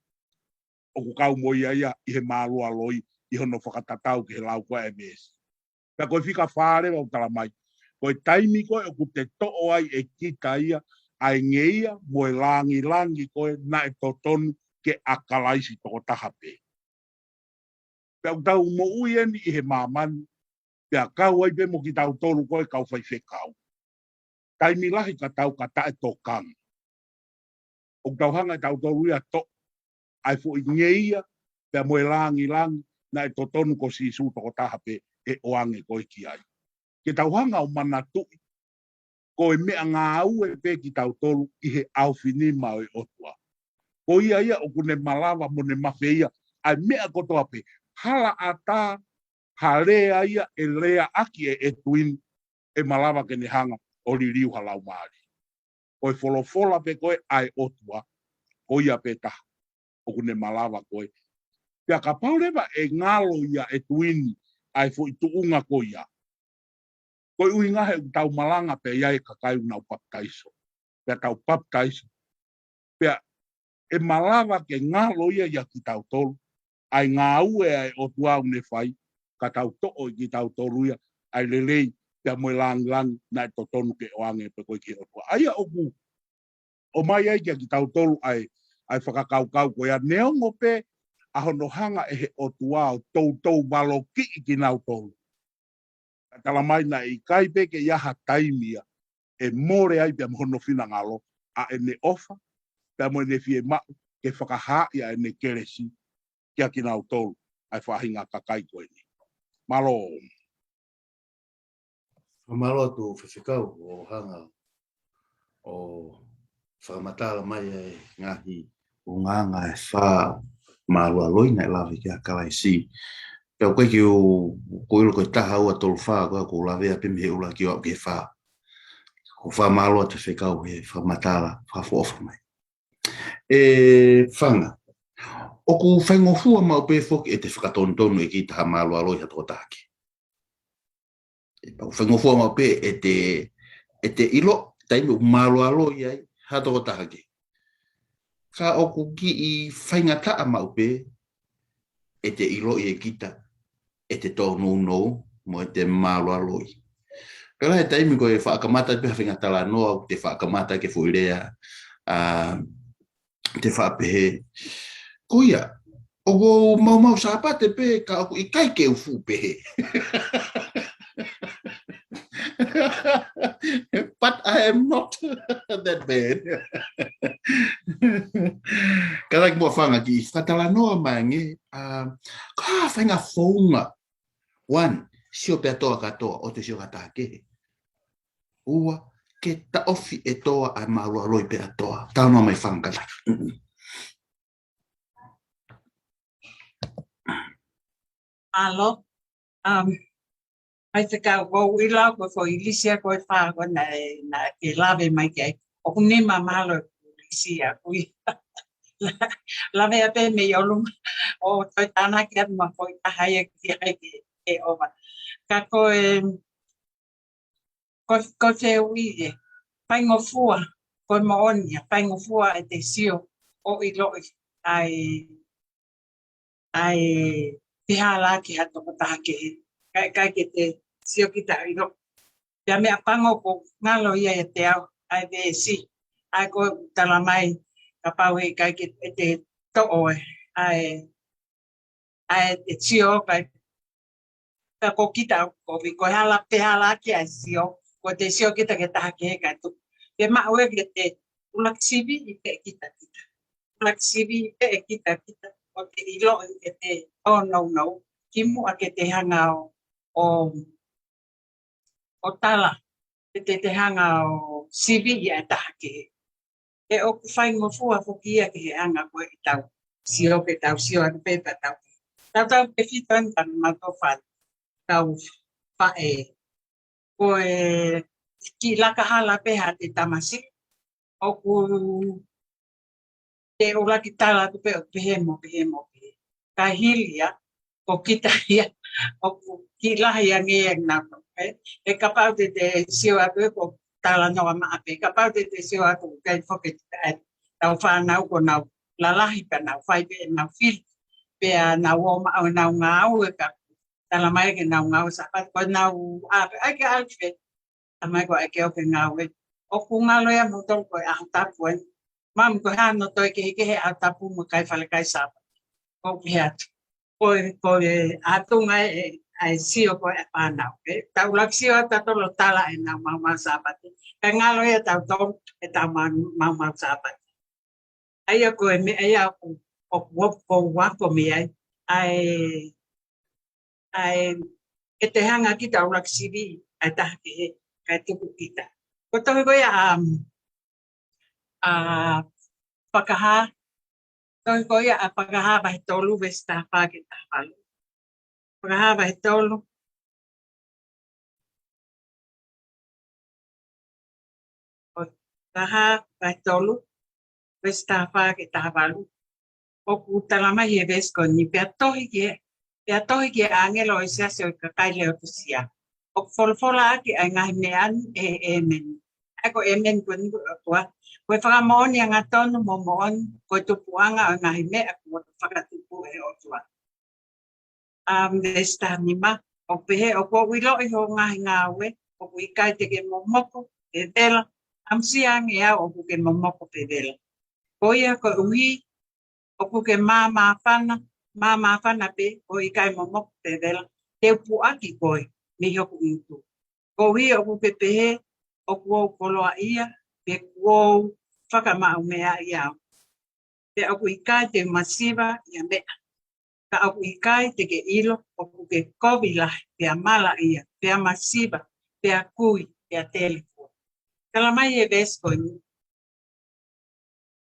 ʻoku kau mo ia ia ʻi he mālualoi ʻi hono fakatatau ki he lau ko ē ʻa e veesi. Pea ko e fika fā leva ʻoku tala mai, ko e taimi ko ē ʻoku te toʻo ai ʻe kita ia ʻa e ngeia mo e langilangi ko ē naʻe totonu ke ʻa Kalaisi tokotaha pē. Pea ʻoku tau moʻui eni ʻi he māmani, pea kau ai pē mo kitautolu ko ē kau faifekau. Taimi lahi ka tau ka taʻetokanga. ʻOku tau hanga ʻe tautolu ia ʻo toʻo ʻa e foʻi ngeia pea mo e langilangi naʻe totonu ko Sīsū tokotaha pē ʻe ʻoange ko ē ki ai. Ke tau hanga ʻo manatuʻi ko e meʻangāue pē kitautolu ʻi he ʻaofinima ʻo e ʻOtua. Ko ia ia ʻoku ne malava mo ne mafeia ʻa e meʻa kotoa pē, hala ʻatā, ha lea ia ʻe leaʻaki ʻe ʻEtuini, ʻe malava ke ne hanga ʻo liliu ha laumālie. Ko e folofola pē ko ē ʻa e ʻOtua, ko ia pē taha ʻoku ne malava ko ē. Pea kapau leva ʻe ngalo ia ʻEtuini ʻa e foʻi tuʻunga ko ia, ko e ʻuhinga he ʻoku tau malanga pea ʻi ai e kakai ʻoku nau papitaiso. Pea tau papitaiso. Pea ʻe malava ke ngalo ia ʻia kitautolu ʻa e ngāue ʻa e ʻOtua ʻoku ne fai, ka tau toʻo ʻe kitautolu ia ʻa e lelei pea mo e langilangi naʻe totonu ke ʻoange pē ko ē ki he ʻOtua. ʻA ia ʻoku ʻomai ai kia kitautolu ʻa e, ʻa e fakakaukau ko ia neongo pē ʻa hono hanga ʻe he ʻOtua ʻo toutou valokiʻi kinautolu. Ka talamai naʻe ʻikai pē ke ʻi ai ha taimi ia ʻe mole ai pea mo hono finangalo ʻa ʻene ʻofa, pea mo ʻene fiemaʻu ke fakahaaʻi ʻa ʻene kelesi kia kinautolu ʻa e faʻahinga kakai ko eni. Mālō. Mālō atu Faifekau ʻo hanga ʻo fakamatala mai e ngaahi ʻulungaanga ʻe fā mālualoi naʻe lave ki ai ʻa Kalaisi. Pea ʻoku ʻikai ke u, ʻoku ou ʻilo ko e taha ua tolu fā ko ē ʻoku ou lavea pē mei he ʻuluaki ʻo aʻu ki he fā. ʻOku ou fakamālō atu Faifekau he fakamatala, fakaʻofoʻofa mai. ʻE Fanga, ʻoku faingofua maʻu pē foki ʻete fakatonutonu ʻe kita ha mālualoi ha tokotaha kehe. ʻE pau faingofua maʻu pē ʻete, ʻete ʻilo taimi ʻoku mālualoi ai ha tokotaha kehe. Ka ʻoku kiʻi faingataʻa maʻu pē ʻete ʻiloʻi ʻe kita ʻete tōnounou mo ʻete mālualoi. Pea lahi e taimi ko e faʻa kamata pē ha faʻahinga talanoa ʻoku te faʻa kamata ki he foʻi lea, ʻa, te faʻa pehē, ko ia, ʻoku ou maumau Sāpate pē ka ʻoku ʻikai ke u fuʻu pehē. But I am not that bad. Kātaki muʻa Fanga kiʻi fakatalanoa mai ange, ʻa, ko e hā e faʻahinga founga. One, sio pē ʻa toa kātoa, ʻoua te sio ki ha taha kehe. Ua, ke taʻofi ʻe toa ʻa e mālualoi pē ʻa toa. Talanoa mai Fanga kātaki. Mālō. Um, Faifekau, ʻoku ou ʻilo ko e foʻi lisi ia ko e fā ko ē naʻe, naʻa ke lave mai ki ai. ʻOku nima mahalo e lisi ia ʻoku ou ʻi ai. Lavea pē mei ʻolunga ʻo toe tānaki atu mo e foʻi taha ia ki ai ke, ke ʻova. Ka ko e, ko, ko e fehuʻi ē, faingofua, ko e moʻoni ia, faingofua ʻete sio ʻo ʻiloʻi ʻa e, ʻa e pehē ʻaki ha tokotaha kehe. ʻIkai, ʻikai ke te sio kita ʻo ʻilo. Pea meʻapango ʻoku ngalo ia ʻiate au ʻa e veesi. ʻA ia ko e talamai kapau ʻe ʻikai ke te toʻo ē, ʻa e, ʻa e, ʻete sio ka, ka ko kita ʻoku kovi, ko e hala pē hala ki ai sio, ko ʻete sio kita ki ha taha kehe kae tuku. Ke maʻu ē ke te ʻuluaki siviʻi pē kita kita. ʻUluaki siviʻi pē kita kita, ʻo te ʻiloʻi ʻete tōnounou, kimuʻa ke te hanga ʻo, ʻo ʻo tala, ʻe te te hanga ʻo siviʻi ʻa e taha kehe. ʻE ʻoku faingofua foki ia ki he anga ko ē ʻetau sio ke tau sio atu pē pea tau. Tau tau ke fito ʻeni ka mato fat, tau faʻē. Ko e kiʻi laka hala pē ha te tamasiʻi, ʻoku te ʻuluaki tala atu pē ʻo pehē mo pehē mo pehē. Ka hili ia, ko kita ia, ʻoku kiʻi lahi ange ia nau, ē? ʻE kapau te te sio atu ē ko e talanoa maʻa pē. Kapau te te sio atu ʻikai foki ʻe tau fānau ko nau lalahi pē nau fai pē nau fili. Pea nau ō maʻu ʻenau ngāue ka talamai ke nau ngāue Sāpate ko nau ʻā pē ʻai ke ʻalu pē. Talamai ko e ke ʻo ke ngāue. ʻOku ngalo ia mo tolu ko e ʻaho tapu ē. Mami ko e hā hono toe kehekehe ʻaho tapu mo kai fale kai Sāpate. Ko e pehē atu. Ko e, ko e ʻatunga ē, ʻa e sio ko ē ʻa e fānau. Ē, tau ʻuluaki sio atu ʻo tala ʻenau maumau Sāpate. Kae ngalo ia tau tolu, ʻetau mau, maumau Sāpate. ʻA ia ko e meʻa ia ʻoku, ʻoku, ʻoku, ʻoku ou ako mei ai. ʻA e, ʻa e, ʻe te hanga kita ʻuluaki siviʻi ʻa e taha kehe, kae tuku kita. Ko e tohi ko ia ʻa, ʻa Fakahā, tohi ko ia ʻa Fakahā vahe tolu, veesi taha fā ki he taha valu. Fakahā vahe tolu. ʻO Fakahā vahe tolu, veesi taha fā ki he taha valu. ʻOku talamai he veesi ko eni, pea tohi ki he, pea tohi ki he ʻāngelo ʻo e siasi ʻo e kakai Leotisia. ʻOku folofola ʻaki ʻa e ngaahi meʻa ni ʻe he ʻĒmeni. ʻA ia ko e ʻĒmeni ko eni ko e ʻOtua. Ko e fakamoʻoni angatonu mo moʻoni, ko e tupuʻanga ʻo e ngaahi meʻa kuo fakatupu ʻe he ʻOtua. ʻA, veesi taha nima, ʻoku pehē, ʻoku ou ʻiloʻi hoʻo ngaahi ngāue, ʻoku ʻikai te ke momoko, ʻe vela, ʻAmusia ange au ʻoku ke momoko pe vela. Ko ia koeʻuhi ʻoku ke māmāfana, māmāfana pē ʻo ʻikai momoko pe vela, te u puʻaki koe mei hoku ngutu. Koeʻuhi ʻoku ke pehē ʻoku ou koloaʻia, pe kuo u fakamaʻumeʻaʻi au. Pea ʻoku ʻikai te u masiva ʻi ha meʻa. Ka ʻoku ʻikai te ke ʻilo ʻoku ke kovi lahi, pea malaʻia, pea masiva, pea kui, pea telefua. Tala mai e veesi ko eni.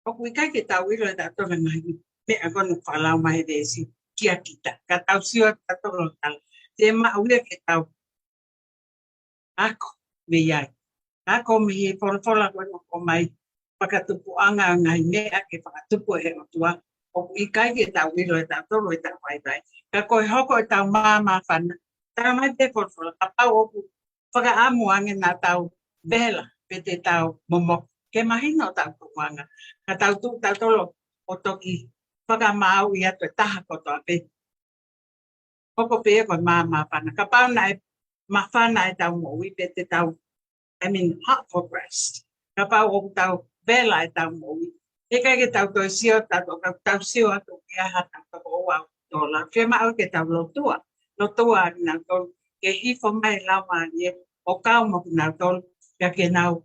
ʻOku ʻikai ke tau ʻilo ʻe tautolu e ngaahi meʻa ko eni ʻoku falau mai e veesi kia kita. Ka tau sio ʻa tautolu ʻo tala. Te maʻu ia ke tau ako mei ai. Ako mei he folofola ko eni ʻoku ʻomai fakatupuʻanga ʻo e ngaahi meʻa ke fakatupu ʻe he ʻOtua. ʻOku ʻikai ke tau ʻilo ʻe tautolu ʻetau vaivai. Ka ko e hoko ʻetau māmāfana. Tala mai pē folofola. Kapau ʻoku fakaʻamu ange naʻa tau vela pe te tau momoko. Ke mahino ʻetau tupuʻanga. Ka tau tuʻu tautolu ʻo toki fakamaauʻi atu e taha kotoa pē. Hoko pē ia ko e māmāfana. Kapau naʻe māfana ʻetau moʻui pe te tau, I mean, hot for breast. Kapau ʻoku tau vela ʻetau moʻui. Heʻikai ke tau toe sio, tau, tau, tau sio atu ki ha taha toko ua ʻoku tō lau. Fiemaʻu ke tau lotua. Lotua ʻa kinautolu. Ke hifo mai e Laumālie ʻo kau mo kinautolu. Pea ke nau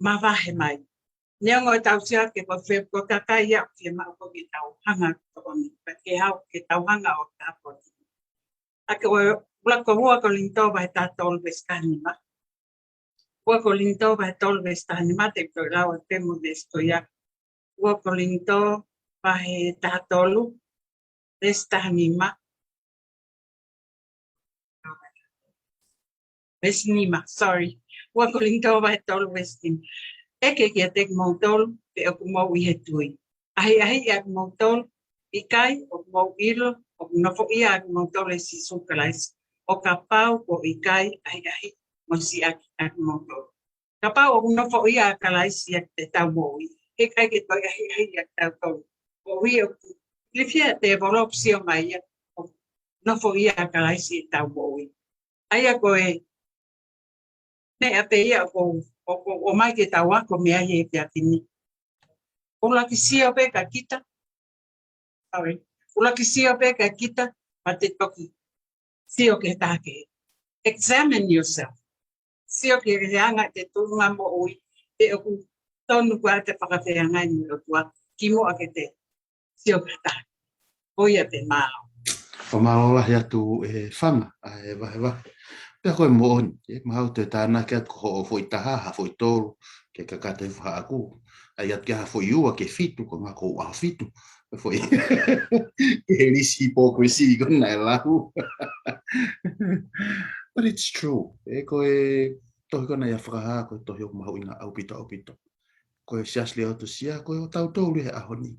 mavahe mai. Neongo ʻetau sio ke ko fe-, ko e kakai ia ʻoku fiemaʻu ko ke tau hanga ʻo tokoni. Pea ke hau ke tau hanga ʻo tāpuaki. ʻA ia ko e ʻuluaki ko ua Kolinitō vahe taha tolu veesi taha nima. Ua Kolinitō vahe tolu veesi taha nima, te u toe lau atu pē mo e veesi ko ia. Ua Kolinitō vahe taha tolu veesi taha nima. Veesi nima, sorry. Ua Kolinitō vahe tolu veesi nima. ʻEke kiate kimoutolu pe ʻoku mou ʻi he tui. ʻAhiʻahiʻi ʻa kimoutolu, ʻikai ʻoku mou ʻilo ʻoku nofoʻia ʻa kimoutolu ʻe Sīsū Kalaisi, ʻo kapau kuo ʻikai ʻahiʻahiʻi mo siʻaki ʻa kimoutolu. Kapau ʻoku nofoʻia ʻa Kalaisi ʻiate kitautolu, heʻikai ke toe ʻahiʻahiʻi ʻa kitautolu. Koeʻuhi ʻoku ilifia ʻe he tēvolo ʻoku sio mai ia ʻoku nofoʻia ʻa Kalaisi ʻi heʻetau moʻui. ʻA ia ko e meʻa pē ia ʻoku, ʻoku, ʻomai ke tau ako mei ai he efiafi ni. ʻUluaki sio pē kia kita. Sorry. ʻUluaki sio pē kia kita, pea te toki sio ki he taha kehe. Examine yourself. Sio ki he anga ʻete tuʻunga moʻui, pe ʻoku tonu koā ʻete fakafeangai mo e ʻOtua, kimuʻa ke te sio ki ha taha. Ko ia pē, mālō. Fakamālō lahi atu e Fanga, ʻa e vahevahe. Pea ko e moʻoni, ʻe mahalo te tānaki atu ko hoʻo foʻi taha, ha foʻi tolu, ke kakato ʻi fahaʻaku. ʻAi atu ki ha foʻi ua ki he fitu, ko e ngaahi ʻaho fitu. Foʻi, ke he lisi pō ko e si ko ena e lau. But it's true. ʻE ko e tohi ko ena ʻia Fakahā, ko e tohi ʻoku mahuʻinga ʻaupito, ʻaupito. Ko e Siasi Leotisia, ko e ʻo tautolu he ʻaho ni.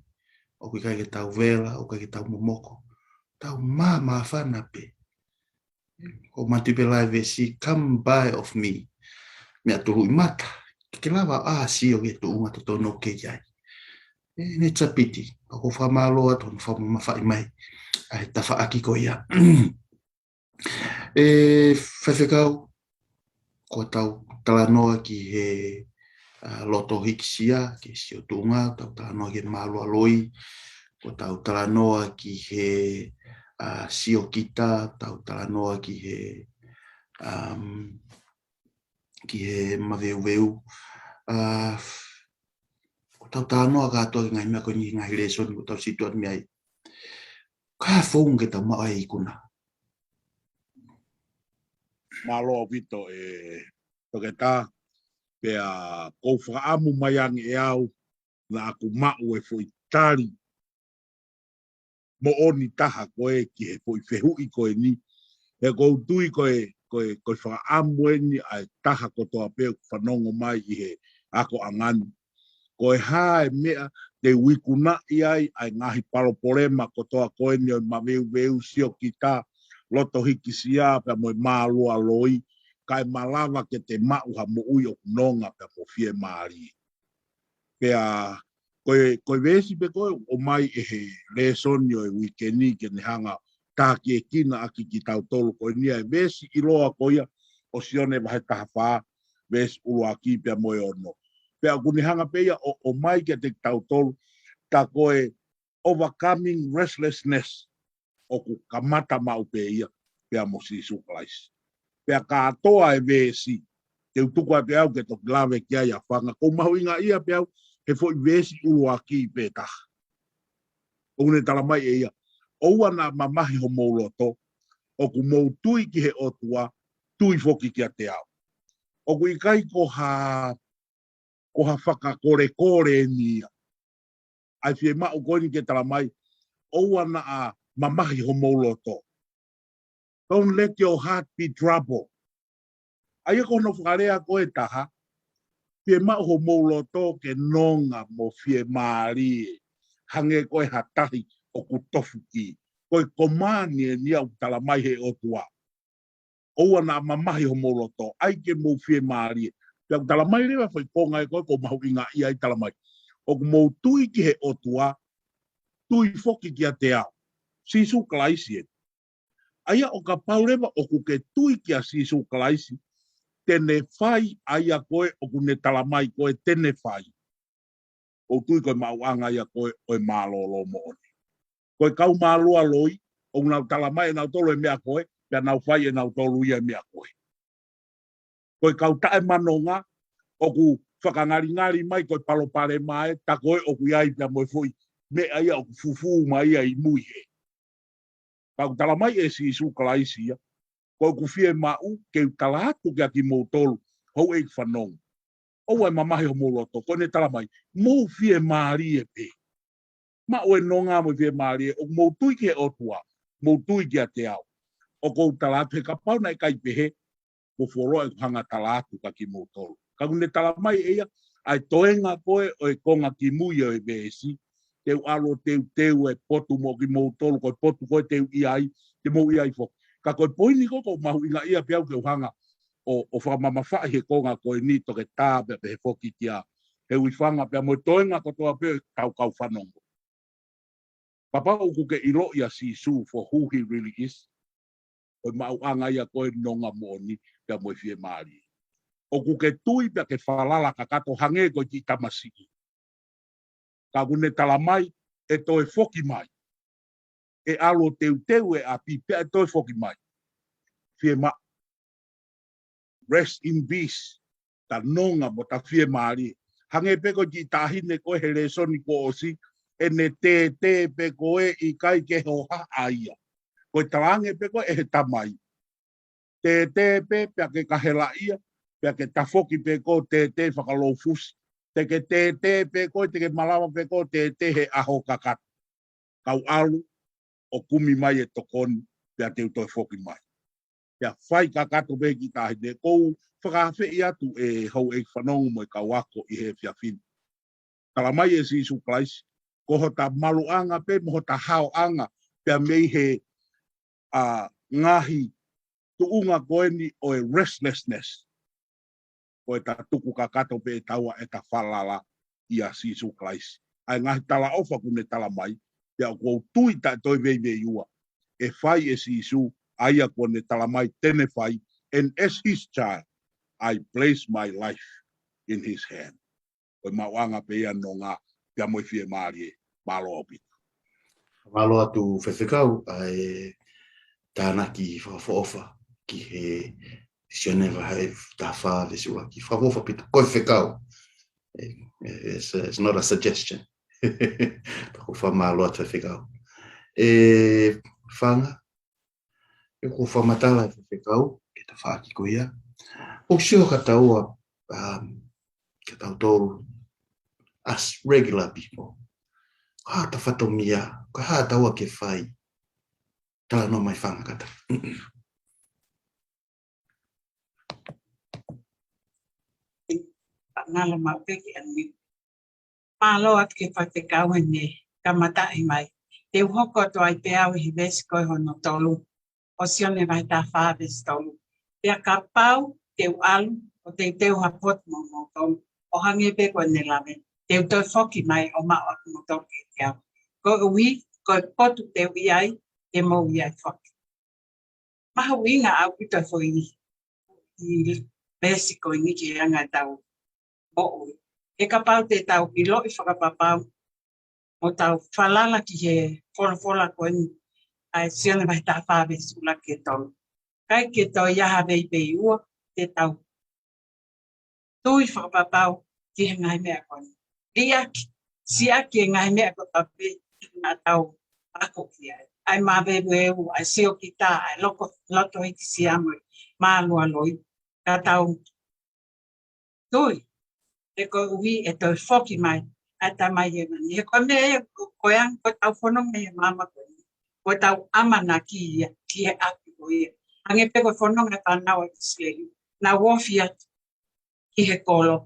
ʻOku ʻikai ke tau vela, ʻoku ʻikai ke tau momoko. Tau māmāfana pē. Ko Matu pē lae veesi, come buy of me. Meʻa tuluʻi mata. Ke lava ʻo sio ki he tuʻunga totonu ʻoku ke ʻi ai. ʻE, ne tapiti. Pea ʻoku ou fakamālō atu hono fakamamafaʻi mai ʻa e tafaʻaki ko ia. ʻE, Faifekau, ko ʻetau talanoa ki he, ʻa, loto hikisia, ki he sio tuʻunga, tau talanoa ki he mālualoi, ko ʻetau talanoa ki he, ʻa, sio kita, tau talanoa ki he, um, ki he maveuveu, ʻa, ko ʻetau talanoa kātoa ki he ngaahi meʻa ko eni, ngaahi lēsoni, ko ʻetau situʻa mei ai. Ko e hā e founga ke tau maʻu ai e ikuna? Mālō ʻaupito e Toketā, pea ʻoku ou fakaʻamu mai ange ʻe au naʻa ku maʻu e foʻi tali moʻoni taha ko ē ki he foʻi fehuʻi ko eni. He ʻoku ou tui ko e, ko e, ko e fakaʻamu eni ʻa e taha kotoa pē ʻoku fanongo mai ʻi he akoʻanga ni. Ko e hā e meʻa te u ikunaʻi ai ʻa e ngaahi palopalema kotoa ko eni ʻo e maveuveu, sio kita, loto hikisia pea mo e mālualoi, kae malava ke te maʻu ha moʻui ʻoku nonga pea mo fiemālie. Pea ko e, ko e veesi pē ko ē ʻoku ʻomai ʻe he lēsoni ʻo e uike ni ke ne hanga ʻo takiekina ʻaki kitautolu ko eni ʻa e veesi ʻiloa ko ia ʻo Sione vahe taha fā, veesi ʻuluaki pea mo e ono. Pea ʻoku ne hanga pē ia ʻo, ʻo ʻomai kiate kitautolu, tā ko e overcoming restlessness, ʻoku kamata maʻu pē ia, pea mo Sīsū Kalaisi. Pea kātoa e veesi, te u tuku atu ʻe au ke toki lave ki ai ʻa Fanga, ʻoku ou mahuʻingaʻia pē au, he foʻi veesi ʻuluaki pē taha. ʻOku ne tala mai ʻe ia, ʻoua naʻa mamahi homou loto, ʻoku mou tui ki he ʻOtua, tui foki kiate au. ʻOku ʻikai ko ha, ko ha fakakolekole eni ia. ʻA e fiemaʻu ko eni ke tala mai, ʻoua naʻa mamahi homou loto. Don't let your heart be troubled. ʻA ia ko hono fakalea ko ē taha, fiemaʻu homou loto ke nonga mo fiemālie, hangē ko e ha tahi ʻoku tofu ki. Ko e komani eni ia ʻoku tala mai he ʻOtua. ʻOua naʻa mamahi homou loto, ʻai ke mou fiemālie. Pea ʻoku tala mai leva foʻi konga ē ko ē ʻoku ou mahuʻingaʻia ai, tala mai, ʻoku mou tui ki he ʻOtua, tui foki kiate au. Sīsū Kalaisi ē. ʻA ia ʻo kapau leva ʻoku ke tui kia Sīsū Kalaisi, te ne fai ʻa ia ko ē ʻoku ne tala mai ko ē te ne fai. ʻOku ou tui ko e maʻuʻanga ia ko ē ʻo e mālōlō moʻoni. Ko e kau mālualoi, ʻoku nau tala mai ʻe nautolu e meʻa ko ē, pea nau fai ʻe nautolu ia e meʻa ko ē. Ko e kau taʻemanonga, ʻoku fakangalingali mai ko e palopalema ē, tā ko ē ʻoku ʻi ai pea mo e foʻi meʻa ia ʻoku fufū mai ia ʻi mui ē. Ka ʻoku tala mai ʻe Sīsū Kalaisi ia, ko ʻeku fiemaʻu ke u tala atu kia kimoutolu, houʻeiki fanongo. ʻOua ʻe mamahi homou loto, ko ʻene tala mai, mou fiemālie pē. Maʻu e nonga mo e fiemālie, ʻoku mou tui ki he ʻOtua, mou tui kiate au. ʻOku ou tala atu he kapau naʻe ʻikai pehē, ko fuoloa ʻeku hanga tala atu kia kimoutolu. Ka ʻoku ne tala mai ʻe ia, ʻa e toenga ko ē ʻo e konga kimui ʻo e veesi, te u ʻalu ʻo teuteu e potu mo kimoutolu, ko e potu ko ē te u ʻi ai, te mou ʻi ai foki. Ka ko e poini ko ē ʻoku ou mahuʻingaʻia pē au ke u hanga ʻo, ʻo fakamamafaʻi he konga ko eni, toketā pea pehē foki kia Heuifanga pea mo e toenga kotoa pē ʻo e kau fanongo. Kapau ʻoku ke ʻiloʻi ʻa Sīsū for who he really is, ko e maʻuʻanga ia ko ē nonga moʻoni pea mo e fiemālie. ʻOku ke tui pea ke falala kakato hangē ko e kiʻi tamasiʻi. Ka ʻoku ne tala mai, ʻe toe foki mai. ʻE ʻalu ʻo teuteu e ʻapi pea ʻe toe foki mai. Fiemaʻu. Rest in peace. Ta nonga mo ta fiemālie. Hangē pē ko e kiʻi taʻahine ko ē he lēsoni kuo ʻosi, ʻene tētē pē ko ē ʻikai ke hohaʻa ia. Ko e talaange pē ko ē ʻe he tamai. Tētē pē, pea ke kahelaʻia, pea ke tafoki pē koe tētē fakalōfusi. Te ke tētē pē koe, te ke malava pē koe tētē he ʻaho kakato. Kau ʻalu, ʻo kumi mai e tokoni, pea te u toe foki mai. Pea fai kakato pē kiʻi taʻahine, ʻoku ou fakaafeʻi atu e houʻeiki fanongo mo e kau ako ʻi he efiafi ni. Tala mai ʻe Sīsū Kalaisi, ko hota maluʻanga pē, mo hota haoʻanga, pea mei he, ʻa, ngaahi tuʻunga ko eni ʻo e restlessness. Ko e ta tuku kakato pē ʻe taua ʻe ta falala ʻia Sīsū Kalaisi. ʻA e ngaahi talaʻofa ʻoku ne tala mai, pea ʻoku ou tui taʻe toe veiveiua. ʻE fai ʻe Sīsū, ʻa ia ʻoku ne tala mai te ne fai, and as his child, I place my life in his hand. Ko e maʻuʻanga pē ia nonga, pea mo e fiemālie, mālō ʻaupito. Mālō atu Faifekau, ʻa e tānaki fakaʻofoʻofa ki he Sione vahe taha fā veesi ua ki fakaʻofoʻofa pita. Ko e fekau. Eh, eh, it's, it's not a suggestion. Pea ʻoku ou fakamālō atu Faifekau. ʻE Fanga, ʻoku ou fakamatala Faifekau, ʻi he tafaʻaki ko ia. ʻOku sio ka taua, um, ka tautolu, as regular people. Ko e hā hota fatongia, ko e hā taua ke fai. Talanoa mai Fanga kātaki. Ngalo mau pē ki ʻani. Mālō atu ki he Faifekau ʻene kamataʻi mai. Te u hoko atu ai pē au ʻi he veesi ko ē hono tolu. ʻO Sione vahe taha fā veesi tolu. Pea kapau te u ʻalu, ʻo teuteu ha potu mo kimoutolu. ʻO hangē pē ko ʻene lave. Te u toe foki mai ʻo maʻu ʻa kimoutolu kiate au. Koeʻuhi, ko e potu te u ʻi ai, te mou ʻi ai foki. Mahuʻinga ʻaupito e foʻi ʻi veesi ko eni ki he anga ʻetau moʻui. He kapau te tau ʻiloʻi fakapapau, ʻo tau falala ki he folofola ko eni, ʻa e Sione vahe taha fā veesi ʻuluaki ki he tolu. ʻIkai ke toe ʻi ai ha veiveiua, te tau tui fakapapau ki he ngaahi meʻa ko eni. Liʻaki, siʻaki e ngaahi meʻa ko ē pē naʻa tau ako ki ai. ʻA e maveuveu, ʻa e siokita, ʻa e loko, loto hīkisia mo e mālualoi. Ka tau tui, he koeʻuhi ʻe toe foki mai ʻa e Tamai Hēvani. He ko e meʻa ia ko e anga ko ē ʻetau fononga he māmani ko eni. Ko ʻetau ʻamanaki ia ki he ʻapi ko ia. Hangē pē ko e fononga e fānau ʻa ʻIsileli. Nau ofi atu ki he kolo.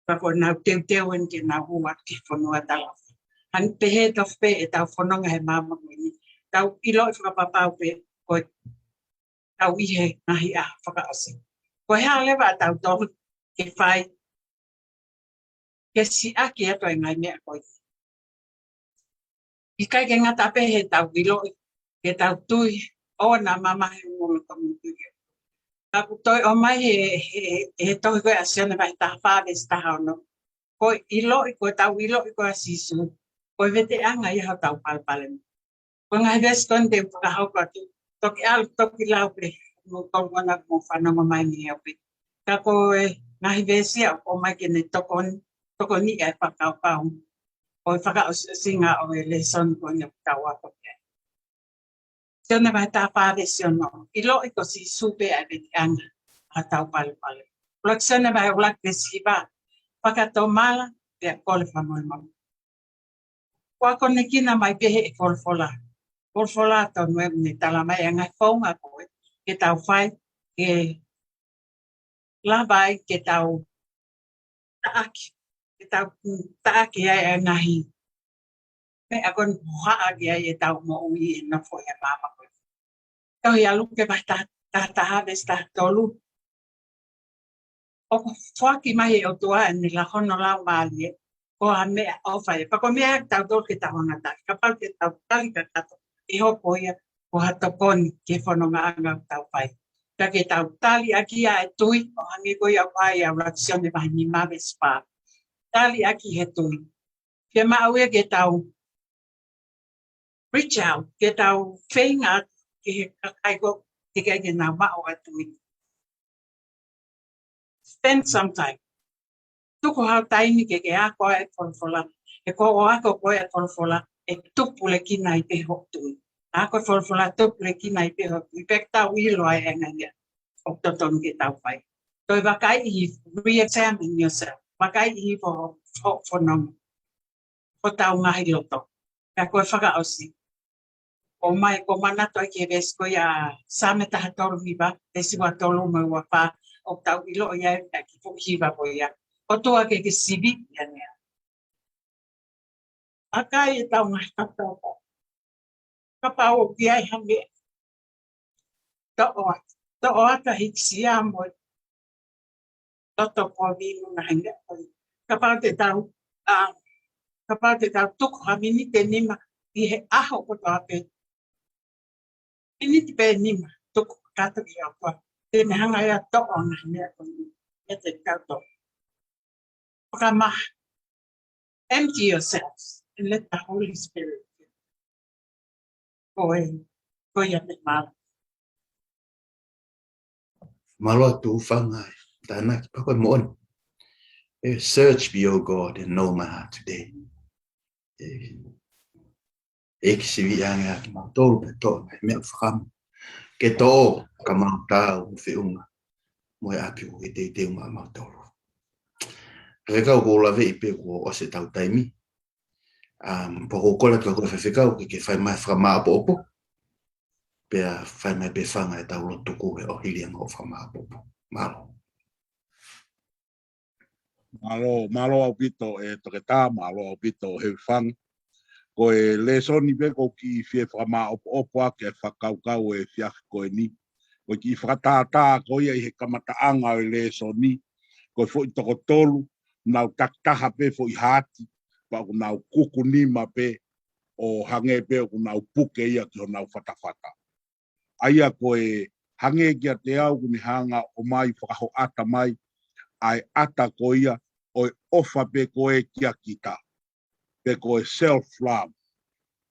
Pea ko ʻenau teuteu eni ke nau hū atu ki he fonua talaʻofa. Hangē pē he tofu pē ʻetau fononga he māmani ko eni. Tau ʻiloʻi fakapapau pē ko ʻetau ʻi he ngaahi ʻaho fakaʻosi. Ko e hā leva ʻa tautolu ke fai ke siʻaki atu e ngaahi meʻa ko ia. ʻIkai ke ngata pē he tau ʻiloʻi, ke tau tui, ʻoua naʻa mamahi homou loto mo e tui. Ka ʻoku toe ʻomai he, he, he tohi ko ē ʻa Sione vahe taha fā veesi taha ono. Ko e ʻiloʻi, ko ʻetau ʻiloʻi ko ē ʻa Sīsū, ko e veteʻanga ia hotau palopalema. Ko e ngaahi veesi ko eni te u fakahoko atu. Toki ʻalu, toki lau pē, mo tau ʻamanaki mo fanongo mai ni au pē. Ka ko e ngaahi veesi ia ʻoku ʻomai ke ne tokoni, tokoniʻi e fakakaukau. Ko e fakaʻosiʻosinga ʻo e lēsoni ko eni ʻoku tau ako ki ai. Sione vahe taha fā veesi ono. ʻIloʻi ko Sīsū pē ʻa e veteʻanga hotau palopalema. ʻUluaki Sione vahe ʻuluaki veesi hiva. Fakatomala, pea kole fakamolemole. Ko e akonekina mai pē he folofola. Folofola tonu ē, ne tala mai e ngaahi founga ko ē ke tau fai, ke lava ai ke tau taʻaki, ke tau, mm, taʻaki ai e ngaahi meʻa ko eni ʻoku haʻaki ai ʻetau moʻui he nofo he māmani ko eni. Tohi ʻa Luke vahe taha, taha, taha veesi taha tolu. ʻOku foaki mai ʻe he ʻOtua ʻene la-, hono Laumālie, ko ha meʻaʻofa ia. Pea ko e meʻa ia ke tau tolu ke tau hanga ʻo tali. Kapau te tau tali kakato, ʻe hoko ia ko ha tokoni ki he fonongaʻanga ʻoku tau fai. Ka ke tau tali ʻaki ia e tui, ʻo hangē ko ia ʻoku ʻai ʻa ʻUluaki Sione vahe nima veesi fā. Tali ʻaki he tui. Ke maʻu ia ke tau reach out, ke tau feinga atu ki he kakai ko ē ʻikai ke nau maʻu ʻa e tui. Spend some time. Tuku ha taimi ke ke ako e folofola. He ko hoʻo ako ko ē e folofola, ʻe tupulekina ai pē hoʻo tui. Ako e folofola, tupulekina ai pē hoʻo tui. Pea ke tau ʻilo ai e ngaahi meʻa ʻoku totonu ke tau fai. Toe vakaiʻi, re-examine yourself. Vakaiʻi ho, ho fononga, hotau ngaahi loto. Pea ko e fakaʻosi, ʻomai, ʻoku ou manatu ai ki he veesi ko ia, Saame taha tolu hiva, veesi ua tolu mo e ua fā, ʻoku tau ʻiloʻi ai e kiʻi foʻi hiva ko ia. ʻOtua ke ke sivi ia nea. ʻAkai ʻetau ngaahi fakatapu. Kapau ʻoku ʻi ai ha meʻa, toʻo atu, toʻo atu ʻa e hīkisia mo e loto kovi mo e ngaahi meʻa ko ē. Kapau te tau, ʻa, kapau te tau tuku ha miniti ʻe nima ʻi he ʻaho kotoa pē. Miniti pē ʻe nima, tuku kakato ki he ʻOtua. Te ne hanga ia ʻo toʻo e ngaahi meʻa ko ē meiate kitautolu. Fakamaha. Empty yourselves and let the Holy Spirit fill. Ko e, ko ia te mālō. Mālō atu Fanga, tānaki, pea ko e moʻoni. E search me, O God, and know my heart today. E, ʻEiki sivi ange ʻa kimautolu, pea toʻo e meʻa ʻoku fakaʻamu ke toʻo, ka mau tau feʻunga mo e ʻapi ʻoku ke teuteu maʻamautolu. Faifekau, ʻoku ou laveʻi pē kuo ʻosi ʻetau taimi. Um, pea ʻoku ou kole atu kia koe Faifekau ke ke fai mai e fakamāʻopoʻopo. Pea fai mai pē Fanga ʻetau lotu tuku he ʻohiliango fakamāʻopoʻopo. Mālō. Mālō, mālō ʻaupito e toketā, mālō ʻaupito Hēvifanga. Ko e lēsoni pē ʻoku ou kiʻi fie fakamāʻopoʻopo ʻaki e fakakaukau he efiafi ko eni. Ko e kiʻi fakatātā ko ia ʻi he kamataʻanga ʻo e lēsoni. Ko e foʻi toko tolu, nau takitaha pē foʻi haati, pea ʻoku nau kuku nima pē, ʻo hangē pē ʻoku nau puke ia ki honau fatafata. ʻA ia ko e hangē kiate au ʻoku ne hanga ʻo ʻomai fakahoʻata mai ʻa e ʻata ko ia ʻo e ʻofa pē ko ē kia kita, pe ko e self love.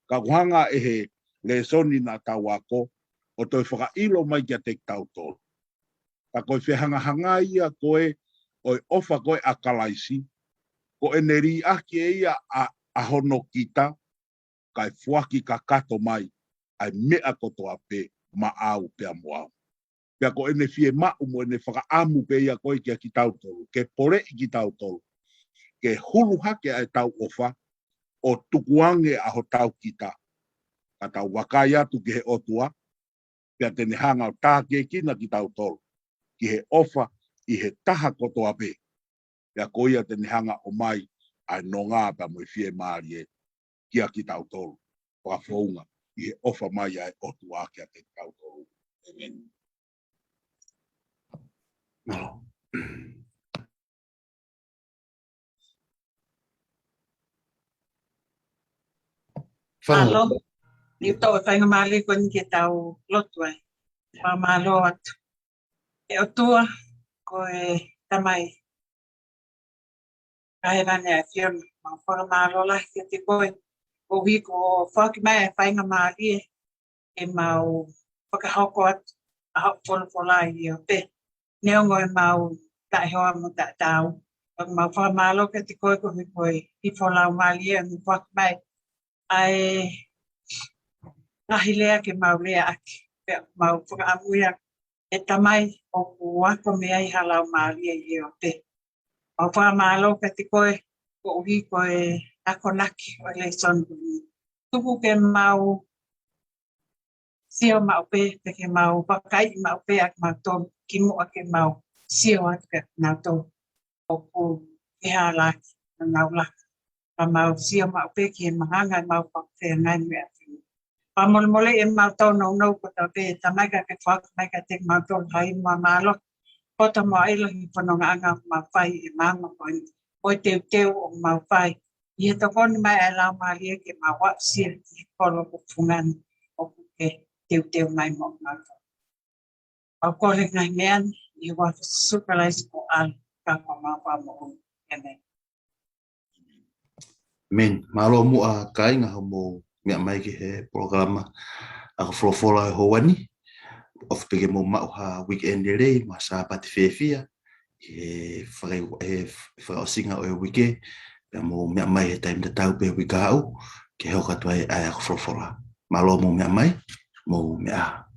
Ka ʻoku hanga ʻe he lēsoni naʻa tau ako ʻo toe fakaʻilo mai kiate kitautolu. Ka ko e fehangahangai ia ko ē ʻo e ʻofa ko ē ʻa Kalaisi, ko ʻene liʻaki ʻe ia ʻa, ʻa hono kita, kae foaki kakato mai ʻa e meʻa kotoa pē maʻau pea mo au. Pea ko ʻene fiemaʻu mo ʻene fakaʻamu pē ia ko ē kia kitautolu, ke poleʻi kitautolu, ke hulu hake ʻa ʻetau ʻofa, ʻo tukuange ʻa hotau kita, ka tau vakai atu ki he ʻOtua, pea te ne hanga ʻo tākiekina kitautolu ki he ʻofa ʻi he taha kotoa pē. Pea ko ia te ne hanga ʻo ʻomai ʻa e nonga pea mo e fiemālie kia kitautolu, fakafounga ʻi he ʻofa mai ʻa e ʻOtua kiate kitautolu. ʻĒmeni. Mālō. Mālō. Ni to e faingamālie ko eni ke tau lotu ai. Fakamālō atu. ʻE ʻOtua, ko e Tamai ʻa hēvani ʻa e ʻAfiona, mau fakamālō lahi kiate koe, koeʻuhi ko hoʻo foaki mai ʻa e faingamālie ke mau fakahoko atu ʻa hoʻo folofola ʻi ʻIope. Neongo ʻemau taʻehoa mo taʻetaau, ka mau fakamālō kiate koe koeʻuhi ko e hifo laumālie ʻo ne foaki mai ʻa e ngaahi lea ke mau leaʻaki, pea mau fakaʻamu ia ʻe Tamai ʻoku ako mei ai ha laumālie ʻi ʻIope. Mau fakamālō kiate koe koeʻuhi ko e akonaki ʻo e lēsoni ko eni. Tuku ke mau sio maʻu pē, pe ke mau vakaiʻi maʻu pē ʻa kimautolu, kimuʻa ke mau sio atu kia kinautolu ʻoku ke halaaki, naʻa nau laka. Ka mau sio maʻu pē ki he mahanga ʻemau fakafeangai mo e ʻAfiona. Fakamolemoleʻi ʻemau tōnounou kotoa pē, Tamai, ka ke foaki mai kiate kimautolu ha inu ʻa e mālohi, poto mo e ʻilo ʻi he fonongaʻanga ʻoku mau fai ʻi he māmani ko eni, mo e teuteu ʻoku mau fai. ʻI he tokoni mai ʻa e Laumālie ke mau aʻusia ki he kolo ʻoku fungani ʻoku ke teuteu mai moʻonautolu. Mau kole ngaahi meʻa ni ʻi he huafa ʻo Sīsū Kalaisi ko e ʻAlo, ka ko homau Fakamoʻui. ʻĒmeni. ʻĒmeni. Mālō muʻa kāinga hoʻomou meʻa mai ki he polokalama ako folofola ʻo e houa ni. ʻOfa pē ke mou maʻu ha weekend lelei mo ha Sāpate fiefia, he faka-, he fakaʻosinga ʻo e uike, pea mou meʻa mai he taimi tatau pē he uike kahaʻu, ke hoko atu ai ʻa e ako folofola. Mālō hoʻomou meʻa mai, mou meʻa ā.